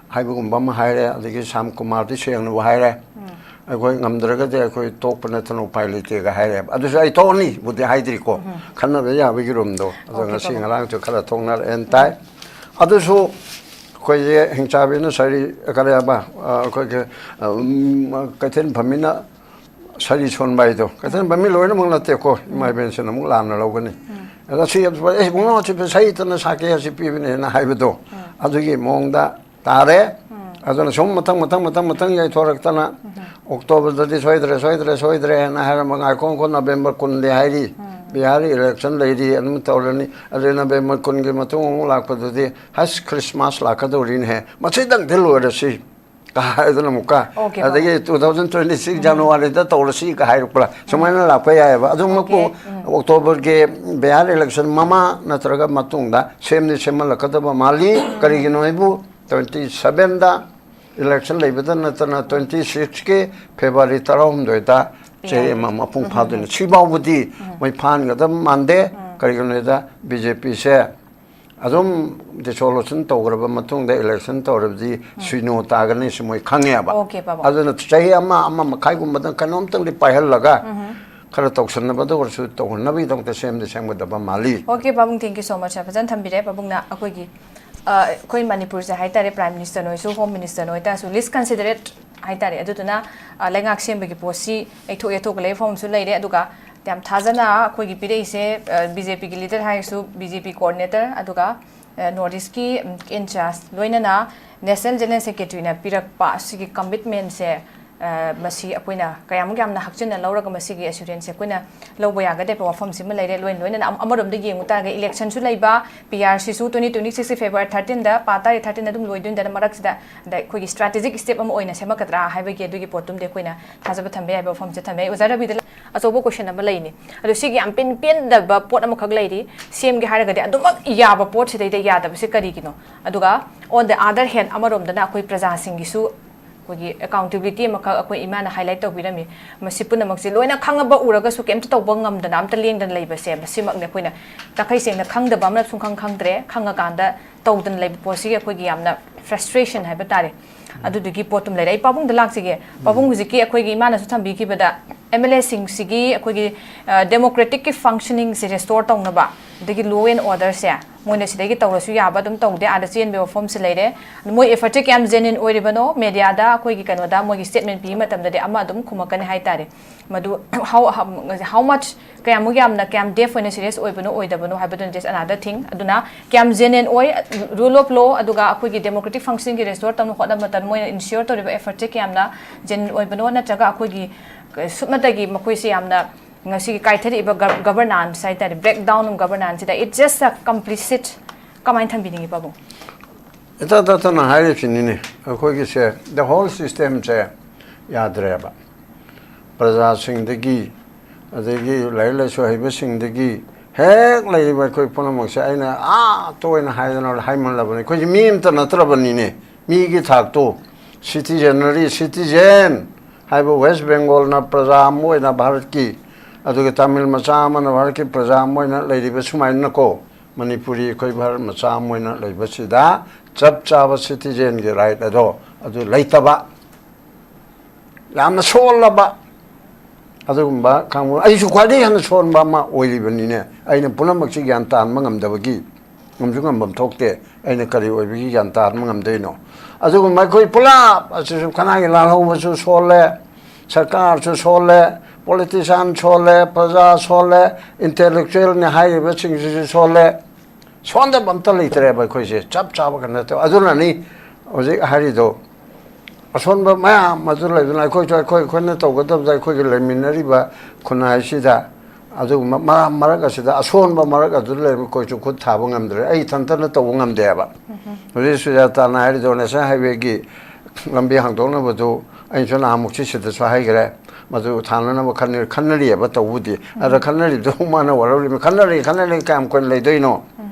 ꯍꯥꯏꯕꯒꯨꯝꯕ ꯑꯃ ꯍꯥꯏꯔꯦ꯫ ꯑꯗꯒꯤ ꯁ꯭ꯌꯥꯝ ꯀꯨꯃꯥꯔꯗꯤ ꯁꯦꯡꯅꯕꯨ ꯍꯥꯏꯔꯦ, ꯑꯩꯈꯣꯏ ꯉꯝꯗ꯭ꯔꯒꯗꯤ ꯑꯩꯈꯣꯏ ꯇꯣꯛꯄ ꯅꯠꯇꯅ ꯎꯄꯥꯏ ꯂꯩꯇꯦꯒ ꯍꯥꯏꯔꯦꯕ꯫ ꯑꯗꯨꯁꯨ ꯑꯩ ꯇꯣꯛꯑꯅꯤꯕꯨꯗꯤ ꯍꯥꯏꯗ꯭ꯔꯤꯀꯣ, ꯈꯟꯅꯕ ꯌꯥꯕꯒꯤ roomꯗꯣ꯫ ꯑꯗꯣ ꯉꯁꯤ ꯉꯔꯥꯡꯁꯨ ꯈꯔ ꯊꯣꯛꯅꯔꯛꯑꯦꯅ ꯇꯥꯏ꯫ ꯑꯗꯨꯁꯨ ꯑꯩꯈꯣꯏꯁꯦ ꯍꯤꯡꯆꯥꯕꯤꯅ ꯁꯥꯔꯤ, ꯀꯔꯤ ꯍꯥꯏꯕ, ꯑ, ꯑꯩꯈꯣꯏꯒꯤ, ꯑ, ꯎꯝ, ꯀꯩꯊꯦꯜ ꯐꯝꯃꯤꯅ ꯁꯥꯔꯤ ꯁꯣꯟꯕ ꯍꯥꯏꯗꯣ, ꯀꯩꯊꯦꯜ ꯐꯝꯃꯤ ꯂꯣꯏꯅꯃꯛ ꯅꯠꯇꯦꯀꯣ, ꯏꯃꯥ ꯏꯕꯦꯟꯁꯤꯅ ꯑꯃꯨꯛ ꯂꯥꯟꯅ ꯂꯧꯒꯅꯤ꯫ ꯑꯗ ꯁꯤ, "ꯑꯦ, ꯏꯕꯨꯡꯉꯣ, ꯁꯤ ꯁꯍꯤ ꯇꯅ ꯁꯥꯀꯦ, ꯑꯁꯤ ꯄꯤꯕꯅꯦꯅ" ꯍꯥꯏꯕꯗꯣ, ꯑꯗꯨꯒꯤ ꯃꯑꯣꯡꯗ ꯇꯥꯔꯦ꯫ ꯑꯗꯨꯅ ꯁꯨꯝ ꯃꯊꯪ, ꯃꯊꯪ, ꯃꯊꯪ, ꯃꯊꯪ ꯌꯩꯊꯣꯔꯛꯇꯅ, "ꯑꯣꯛꯇꯣꯕꯔꯗꯗꯤ ꯁꯣꯏꯗ꯭ꯔꯦ, ꯁꯣꯏꯗ꯭ꯔꯦ, ꯁꯣꯏꯗ꯭ꯔꯦ" ꯍꯥꯏꯅ ꯍꯥꯏꯔꯝꯕ, ꯉꯥꯏꯈꯣ, ꯉꯥꯏꯈꯣ, ꯅꯕꯦꯝꯕꯔ ꯀꯨꯟꯗꯤ ꯍꯥꯏꯔꯤ, ꯕꯤꯍꯥꯔ election ꯂꯩꯔꯤ, ꯑꯗꯨꯝ ꯇꯧꯔꯅꯤ꯫ ꯑꯗꯩ ꯅꯕꯦꯝꯕꯔ ꯀꯨꯟꯒꯤ ꯃꯇꯨꯡ ꯑꯃꯨꯛ ꯂꯥꯛꯄꯗꯗꯤ, "ꯍꯁ, Christmas ꯂꯥꯛꯀꯗꯧꯔꯤꯅꯦꯍꯦ, ꯃꯁꯤꯗꯪꯗꯤ ꯂꯣꯏꯔꯁꯤ" ꯀ ꯍꯥꯏꯗꯅ ꯑꯃꯨꯛꯀ, ꯑꯣꯀꯦ, ꯕꯕꯥ꯫ ꯑꯗꯒꯤ "two thousand twenty-six Januaryꯗ ꯇꯧꯔꯁꯤ" ꯀ ꯍꯥꯏꯔꯛꯄ꯭ꯔꯥ, ꯁꯨꯃꯥꯏꯅ ꯂꯥꯛꯄ ꯌꯥꯏꯑꯕ꯫ ꯑꯗꯨꯃꯛꯄꯨ ꯑꯣꯀꯦ, ꯎꯝ꯫ ꯑꯣꯛꯇꯣꯕꯔꯒꯤ ꯕꯤꯍꯥꯔ election ꯃꯃꯥ ꯅꯠꯇ꯭ꯔꯒ ꯃꯇꯨꯡꯗ ꯁꯦꯝꯗꯤ ꯁꯦꯝꯍꯜꯂꯛꯀꯗꯕ ꯃꯥꯜꯂꯤ꯫ ꯀꯔꯤꯒꯤꯅꯣ ꯍꯥꯏꯕꯨ, twenty sevenꯗ election ꯂꯩꯕꯗ ꯅꯠꯇꯅ, twenty sixꯀꯤ February ꯇꯔꯥꯍꯨꯝꯗꯣꯏꯗ ꯆꯍꯤ ꯑꯃ ꯃꯄꯨꯡ ꯐꯥꯗꯣꯏꯅꯤ꯫ ꯁꯤꯐꯥꯎꯕꯗꯤ ꯃꯣꯏ ꯐꯥꯍꯟꯒꯗꯕ ꯃꯥꯟꯗꯦ꯫ ꯀꯔꯤꯒꯤꯅꯣ ꯍꯥꯏꯗ, BJPꯁꯦ ꯑꯗꯨꯝ dissolution ꯇꯧꯈ꯭ꯔꯕ ꯃꯇꯨꯡꯗ election ꯇꯧꯔꯕꯗꯤ ꯁꯨꯏꯅꯣ ꯇꯥꯒꯅꯤ ꯁꯤ ꯃꯣꯏ ꯈꯪꯉꯦꯕ꯫ Okay, ꯄꯥꯕꯨꯡ꯫ ꯑꯗꯨꯅ ꯆꯍꯤ ꯑꯃ ꯑꯃ ꯃꯈꯥꯏꯒꯨꯝꯕꯗꯪ ꯀꯩꯅꯣꯝꯇꯪꯗꯤ ꯄꯥꯏꯍꯜꯂꯒ ꯈꯔ ꯇꯧꯁꯟꯅꯕꯗ ꯑꯣꯏꯔꯁꯨ ꯇꯧꯍꯟꯅꯕꯒꯤꯗꯃꯛꯇ ꯁꯦꯝꯗꯤ ꯁꯦꯝꯒꯗꯕ ꯃꯥꯜꯂꯤ꯫ Okay, ꯄꯥꯕꯨꯡ, thank you so much꯫ ꯐꯖꯅ ꯊꯝꯕꯤꯔꯦ꯫ ꯄꯥꯕꯨꯡꯅ ꯑꯩꯈꯣꯏꯒꯤ ꯑ, ꯑꯩꯈꯣꯏ ꯃꯅꯤꯄꯨꯔꯁꯦ ꯍꯥꯏꯇꯥꯔꯦ, Prime Minister ꯅ ꯑꯣꯏꯁꯨ, Home Minister ꯅ ꯑꯣꯏꯇꯥꯔꯁꯨ, least considerate ꯍꯥꯏꯇꯥꯔꯦ꯫ ꯑꯗꯨꯗꯨꯅ ꯑ, ꯂꯩꯉꯥꯛ ꯁꯦꯝꯕꯒꯤ ꯄꯣꯠꯁꯤ ꯌꯩꯊꯣꯛ ꯌꯩꯊꯣꯛꯑ ꯂꯩꯕ ꯐꯝꯁꯨ ꯂꯩꯔꯦ꯫ ꯑꯗꯨꯒ ꯌꯥꯝ ꯊꯥꯖꯅ ꯑꯩꯈꯣꯏꯒꯤ ꯄꯤꯔꯛꯏꯁꯦ, ꯑ, BJP ꯒꯤ leader ꯍꯥꯏꯔꯁꯨ, BJP coordinator, ꯑꯗꯨꯒ ꯑ, North East ꯀꯤ, ꯎꯝ, in charge, ꯂꯣꯏꯅꯅ National General Secretary ꯅ ꯄꯤꯔꯛꯄ ꯑꯁꯤꯒꯤ commitment ꯁꯦ, ꯑ, ꯃꯁꯤ ꯑꯩꯈꯣꯏꯅ ꯀꯌꯥꯃꯨꯛ ꯌꯥꯝꯅ ꯍꯛꯆꯤꯟꯅ ꯂꯧꯔꯒ ꯃꯁꯤꯒꯤ assurance ꯁꯦ ꯑꯩꯈꯣꯏꯅ ꯂꯧꯕ ꯌꯥꯒꯗꯕ ꯋꯥꯐꯝꯁꯤꯃ ꯂꯩꯔꯦ꯫ ꯂꯣꯏꯅ ꯂꯣꯏꯅꯅ ꯑꯃ-, ꯑꯃꯔꯣꯝꯗ ꯌꯦꯡꯉꯨ ꯇꯥꯔꯒꯗꯤ election ꯁꯨ ꯂꯩꯕ, PR ꯁꯤꯁꯨ twenty twenty-six February thirteen ꯗ, ꯄꯥ ꯇꯥꯔꯤꯛ thirteen ꯗ ꯑꯗꯨꯝ ꯂꯣꯏꯗꯣꯏꯅꯤꯗꯅ, ꯃꯔꯛꯁꯤꯗ ꯑꯗ ꯑꯩꯈꯣꯏꯒꯤ strategic step ꯑꯃ ꯑꯣꯏꯅ ꯁꯦꯝꯃꯛꯀꯗ꯭ꯔꯥ ꯍꯥꯏꯕꯒꯤ ꯑꯗꯨꯒꯤ ꯄꯣꯠꯇꯨꯝꯗꯤ ꯑꯩꯈꯣꯏꯅ ꯊꯥꯖꯕ ꯊꯝꯕ ꯌꯥꯏꯕ ꯋꯥꯐꯝꯁꯦ ꯊꯝꯃꯦ꯫ ꯑꯣꯖꯥ ꯔꯕꯤꯗ, ꯑꯆꯧꯕ question ꯑꯃ ꯂꯩꯅꯤ꯫ ꯑꯗꯣ ꯁꯤꯒꯤ ꯌꯥꯝ ꯄꯦꯟ-, ꯄꯦꯟꯗꯕ ꯄꯣꯠ ꯑꯃꯈꯛ ꯂꯩꯔꯤ꯫ CM ꯒꯤ ꯍꯥꯏꯔꯒꯗꯤ ꯑꯗꯨꯃꯛ ꯌꯥꯕ ꯄꯣꯠꯁꯤꯗꯩꯗ ꯌꯥꯗꯕꯁꯦ ꯀꯔꯤꯒꯤꯅꯣ? ꯑꯗꯨꯒ on the other hand, ꯑꯃꯔꯣꯝꯗꯅ ꯑꯩꯈꯣꯏ ꯄ꯭ꯔꯖꯥꯁꯤꯡꯒꯤꯁꯨ ꯑꯩꯈꯣꯏꯒꯤ accountability ꯑꯃꯈꯛ ꯑꯩꯈꯣꯏ ꯏꯃꯥꯅ highlight ꯇꯧꯕꯤꯔꯝꯃꯤ꯫ ꯃꯁꯤ ꯄꯨꯝꯅꯃꯛꯁꯦ ꯂꯣꯏꯅ ꯈꯪꯉꯕ ꯎꯔꯒꯁꯨ ꯀꯩꯝꯇ ꯇꯧꯕ ꯉꯝꯗꯅ ꯑꯝꯇ ꯂꯦꯡꯗꯅ ꯂꯩꯕꯁꯦ, ꯃꯁꯤꯃꯛꯅꯤ ꯑꯩꯈꯣꯏꯅ ꯇꯈꯩ ꯁꯦꯡꯅ ꯈꯪꯗꯕ ꯑꯃꯅ ꯁꯨꯡꯈꯪ ꯈꯪꯗ꯭ꯔꯦ, ꯈꯪꯉꯀꯥꯟꯗ ꯇꯧꯗꯅ ꯂꯩꯕ ꯄꯣꯠꯁꯤꯒꯤ ꯑꯩꯈꯣꯏꯒꯤ ꯌꯥꯝꯅ frustration ꯍꯥꯏꯕ ꯇꯥꯔꯦ꯫ ꯑꯗꯨꯗꯨꯒꯤ ꯄꯣꯠꯇꯨꯝ ꯂꯩꯔꯦ꯫ ꯑꯩ ꯄꯥꯕꯨꯡꯗ ꯂꯥꯛꯆꯒꯦ꯫ ꯄꯥꯕꯨꯡ, ꯍꯧꯖꯤꯛꯀꯤ ꯑꯩꯈꯣꯏꯒꯤ ꯏꯃꯥꯅꯁꯨ ꯊꯝꯕꯤꯈꯤꯕꯗ MLA ꯁꯤꯡꯁꯤꯒꯤ ꯑꯩꯈꯣꯏꯒꯤ, ꯑ, democratic ꯀꯤ functioning ꯁꯦ restore ꯇꯧꯅꯕ, ꯑꯗꯒꯤ law and order ꯁꯦ ꯃꯣꯏꯅ ꯁꯤꯗꯒꯤ ꯇꯧꯔꯁꯨ ꯌꯥꯕ ꯑꯗꯨꯝ ꯇꯧꯗꯦ, ꯑꯥꯗ ꯆꯦꯟꯕꯒꯤ ꯋꯥꯐꯝꯁꯦ ꯂꯩꯔꯦ꯫ ꯃꯣꯏ effort ꯁꯦ ꯀꯌꯥꯝ genuine ꯑꯣꯏꯔꯤꯕꯅꯣ, media ꯗ ꯑꯩꯈꯣꯏꯒꯤ ꯀꯩꯅꯣꯗ ꯃꯣꯏꯒꯤ statement ꯄꯤꯕ ꯃꯇꯝꯗꯗꯤ ꯑꯃ ꯑꯗꯨꯝ ꯈꯨꯝꯃꯛꯀꯅꯤ ꯍꯥꯏꯇꯥꯔꯦ꯫ ꯃꯗꯨ how, how much, ꯀꯌꯥꯃꯨꯛ ꯌꯥꯝꯅ, ꯀꯌꯥꯝ depth ꯑꯣꯏꯅ serious ꯑꯣꯏꯕꯅꯣ ꯑꯣꯏꯗꯕꯅꯣ ꯍꯥꯏꯕꯗꯨꯅ just another thing꯫ ꯑꯗꯨꯅ ꯀꯌꯥꯝ genuine ꯑꯣꯏ, rule of law, ꯑꯗꯨꯒ ꯑꯩꯈꯣꯏꯒꯤ democratic functioning ꯒꯤ restore ꯇꯧꯅ ꯍꯣꯠꯅꯕ ꯃꯇꯝꯗ ꯃꯣꯏꯅ ensure ꯇꯧꯔꯤꯕ effort ꯁꯦ ꯀꯌꯥꯝꯅ genuine ꯑꯣꯏꯕꯅꯣ, ꯅꯠꯇ꯭ꯔꯒ ꯑꯩꯈꯣꯏꯒꯤ ꯁꯨꯞꯅꯇꯒꯤ ꯃꯈꯣꯏꯁꯦ ꯌꯥꯝꯅ ꯉꯁꯤꯒꯤ ꯀꯥꯏꯊꯔꯛꯏꯕ gov-, governance ꯍꯥꯏꯇꯥꯔꯦ, breakdown of governance ꯁꯤꯗ it's just a complicit, ꯀꯃꯥꯏꯅ ꯊꯝꯕꯤꯅꯤꯡꯉꯤ ꯄꯥꯕꯨꯡ? ꯏꯇꯥ ꯇꯥꯇꯅ ꯍꯥꯏꯔꯤꯁꯤꯅꯤꯅꯦ, ꯑꯩꯈꯣꯏꯒꯤꯁꯦ the whole system ꯁꯦ ꯌꯥꯗ꯭ꯔꯦꯕ꯫ ꯄ꯭ꯔꯖꯥꯁꯤꯡꯗꯒꯤ, ꯑꯗꯒꯤ ꯂꯥꯏꯔꯤꯛ ꯂꯥꯏꯁꯨ ꯍꯩꯕꯁꯤꯡꯗꯒꯤ ꯍꯦꯛ ꯂꯩꯔꯤꯕ ꯑꯩꯈꯣꯏ ꯄꯨꯝꯅꯃꯛꯁꯦ ꯑꯩꯅ ꯑꯥ ꯇꯣꯏꯅ ꯍꯥꯏꯗꯅ ꯍꯥꯏꯃꯜꯂꯕꯅꯤ꯫ ꯑꯩꯈꯣꯏꯁꯦ ꯃꯤ ꯑꯃꯇ ꯅꯠꯇ꯭ꯔꯕꯅꯤꯅꯦ꯫ ꯃꯤꯒꯤ ꯊꯥꯛꯇꯣ, citizenry, citizen ꯍꯥꯏꯕ West Bengal ꯅ ꯄ꯭ꯔꯖꯥ ꯑꯃ ꯑꯣꯏꯅ ꯚꯥꯔꯠꯀꯤ, ꯑꯗꯨꯒ ꯇꯥꯃꯤꯜ ꯃꯆꯥ ꯑꯃꯅ ꯚꯥꯔꯠꯀꯤ ꯄ꯭ꯔꯖꯥ ꯑꯃ ꯑꯣꯏꯅ ꯂꯩꯔꯤꯕ ꯁꯨꯃꯥꯏꯅꯀꯣ, ꯃꯅꯤꯄꯨꯔꯤ ꯑꯩꯈꯣꯏ ꯚꯥꯔꯠ ꯃꯆꯥ ꯑꯃ ꯑꯣꯏꯅ ꯂꯩꯕꯁꯤꯗ ꯆꯞ ꯆꯥꯕ ꯁꯤꯇꯤꯖꯦꯟꯒꯤ ꯔꯥꯏꯠ ꯑꯗꯣ ꯑꯗꯨ ꯂꯩꯇꯕ, ꯌꯥꯝꯅ ꯁꯣꯜꯂꯕ, ꯑꯗꯨꯒꯨꯝꯕ ꯀꯥꯡꯕꯨ, ꯑꯩꯁꯨ ꯈ꯭ꯋꯥꯏꯗꯒꯤ ꯍꯦꯟꯅ ꯁꯣꯟꯕ ꯑꯃ ꯑꯣꯏꯔꯤꯕꯅꯤꯅꯦ꯫ ꯑꯩꯅ ꯄꯨꯝꯅꯃꯛꯁꯤ ꯒ꯭ꯌꯥꯟ ꯇꯥꯍꯟꯕ ꯉꯝꯗꯕꯒꯤ, ꯉꯝꯁꯨ ꯉꯝꯐꯝ ꯊꯣꯛꯇꯦ꯫ ꯑꯩꯅ ꯀꯔꯤ ꯑꯣꯏꯕꯒꯤ ꯒ꯭ꯌꯥꯟ ꯇꯥꯍꯟꯕ ꯉꯝꯗꯣꯏꯅꯣ? ꯑꯗꯨꯒꯨꯝꯕ ꯑꯩꯈꯣꯏ ꯄꯨꯂꯞ ꯑꯁꯤꯁꯨ ꯈꯅꯥꯒꯤ ꯂꯥꯜꯍꯧꯕꯁꯨ ꯁꯣꯜꯂꯦ, ꯁꯔꯀꯥꯔꯁꯨ ꯁꯣꯜꯂꯦ, ꯄꯣꯂꯤꯇꯤꯁꯤꯌꯥꯟ ꯁꯣꯜꯂꯦ, ꯄ꯭ꯔꯖꯥ ꯁꯣꯜꯂꯦ, ꯏꯟꯇꯦꯂꯦꯛꯆꯨꯋꯦꯜꯅꯤ ꯍꯥꯏꯔꯤꯕꯁꯤꯡꯁꯤꯁꯨ ꯁꯣꯜꯂꯦ꯫ ꯁꯣꯟꯗꯕ ꯑꯝꯇ ꯂꯩꯇ꯭ꯔꯦꯕ ꯑꯩꯈꯣꯏꯁꯦ, ꯆꯞ ꯆꯥꯕ ꯀꯩꯅꯣ ꯇꯧ꯫ ꯑꯗꯨꯅꯅꯤ ꯍꯧꯖꯤꯛ ꯍꯥꯏꯔꯤꯗꯣ, ꯑꯁꯣꯟꯕ ꯃꯌꯥꯝ ꯑꯗꯨ ꯂꯩꯕꯅ ꯑꯩꯈꯣꯏꯁꯨ, ꯑꯩꯈꯣꯏ, ꯑꯩꯈꯣꯏꯅ ꯇꯧꯒꯗꯕꯗ ꯑꯩꯈꯣꯏꯒꯤ ꯂꯩꯃꯤꯟꯅꯔꯤꯕ ꯈꯨꯟꯅꯥꯏꯁꯤꯗ ꯑꯗꯨꯒꯨꯝꯕ ꯃꯔꯛ, ꯃꯔꯛ ꯑꯁꯤꯗ ꯑꯁꯣꯟꯕ ꯃꯔꯛ ꯑꯗꯨ ꯂꯩꯕ ꯑꯩꯈꯣꯏꯁꯨ ꯈꯨꯠ ꯊꯥꯕ ꯉꯝꯗ꯭ꯔꯦ꯫ ꯑꯩ ꯏꯊꯟꯇꯅ ꯇꯧꯕ ꯉꯝꯗꯦꯕ꯫ ꯍꯧꯖꯤꯛ ꯁꯨꯖꯥꯇꯥꯅ ꯍꯥꯏꯔꯤꯗꯣ ꯅꯦꯁꯅꯦꯜ ꯍꯥꯏꯋꯦꯒꯤ ꯂꯝꯕꯤ ꯍꯥꯡꯗꯣꯛꯅꯕꯗꯨ ꯑꯩꯅꯁꯨ ꯅꯍꯥꯟꯃꯨꯛꯁꯤ ꯁꯤꯗꯁꯨ ꯍꯥꯏꯈ꯭ꯔꯦ꯫ ꯃꯗꯨ ꯊꯥꯅꯅꯕ ꯈꯟꯅ-, ꯈꯟꯅꯔꯤꯑꯕ꯫ ꯇꯧꯕꯨꯗꯤ ꯑꯗ ꯈꯟꯅꯔꯤꯕꯗꯨ ꯃꯥꯅ ꯋꯥꯔꯧꯔꯤꯕ, "ꯈꯟꯅꯔꯤ, ꯈꯟꯅꯔꯤ, ꯀꯌꯥꯝ ꯀꯨꯏꯅ ꯂꯩꯗꯣꯏꯅꯣ?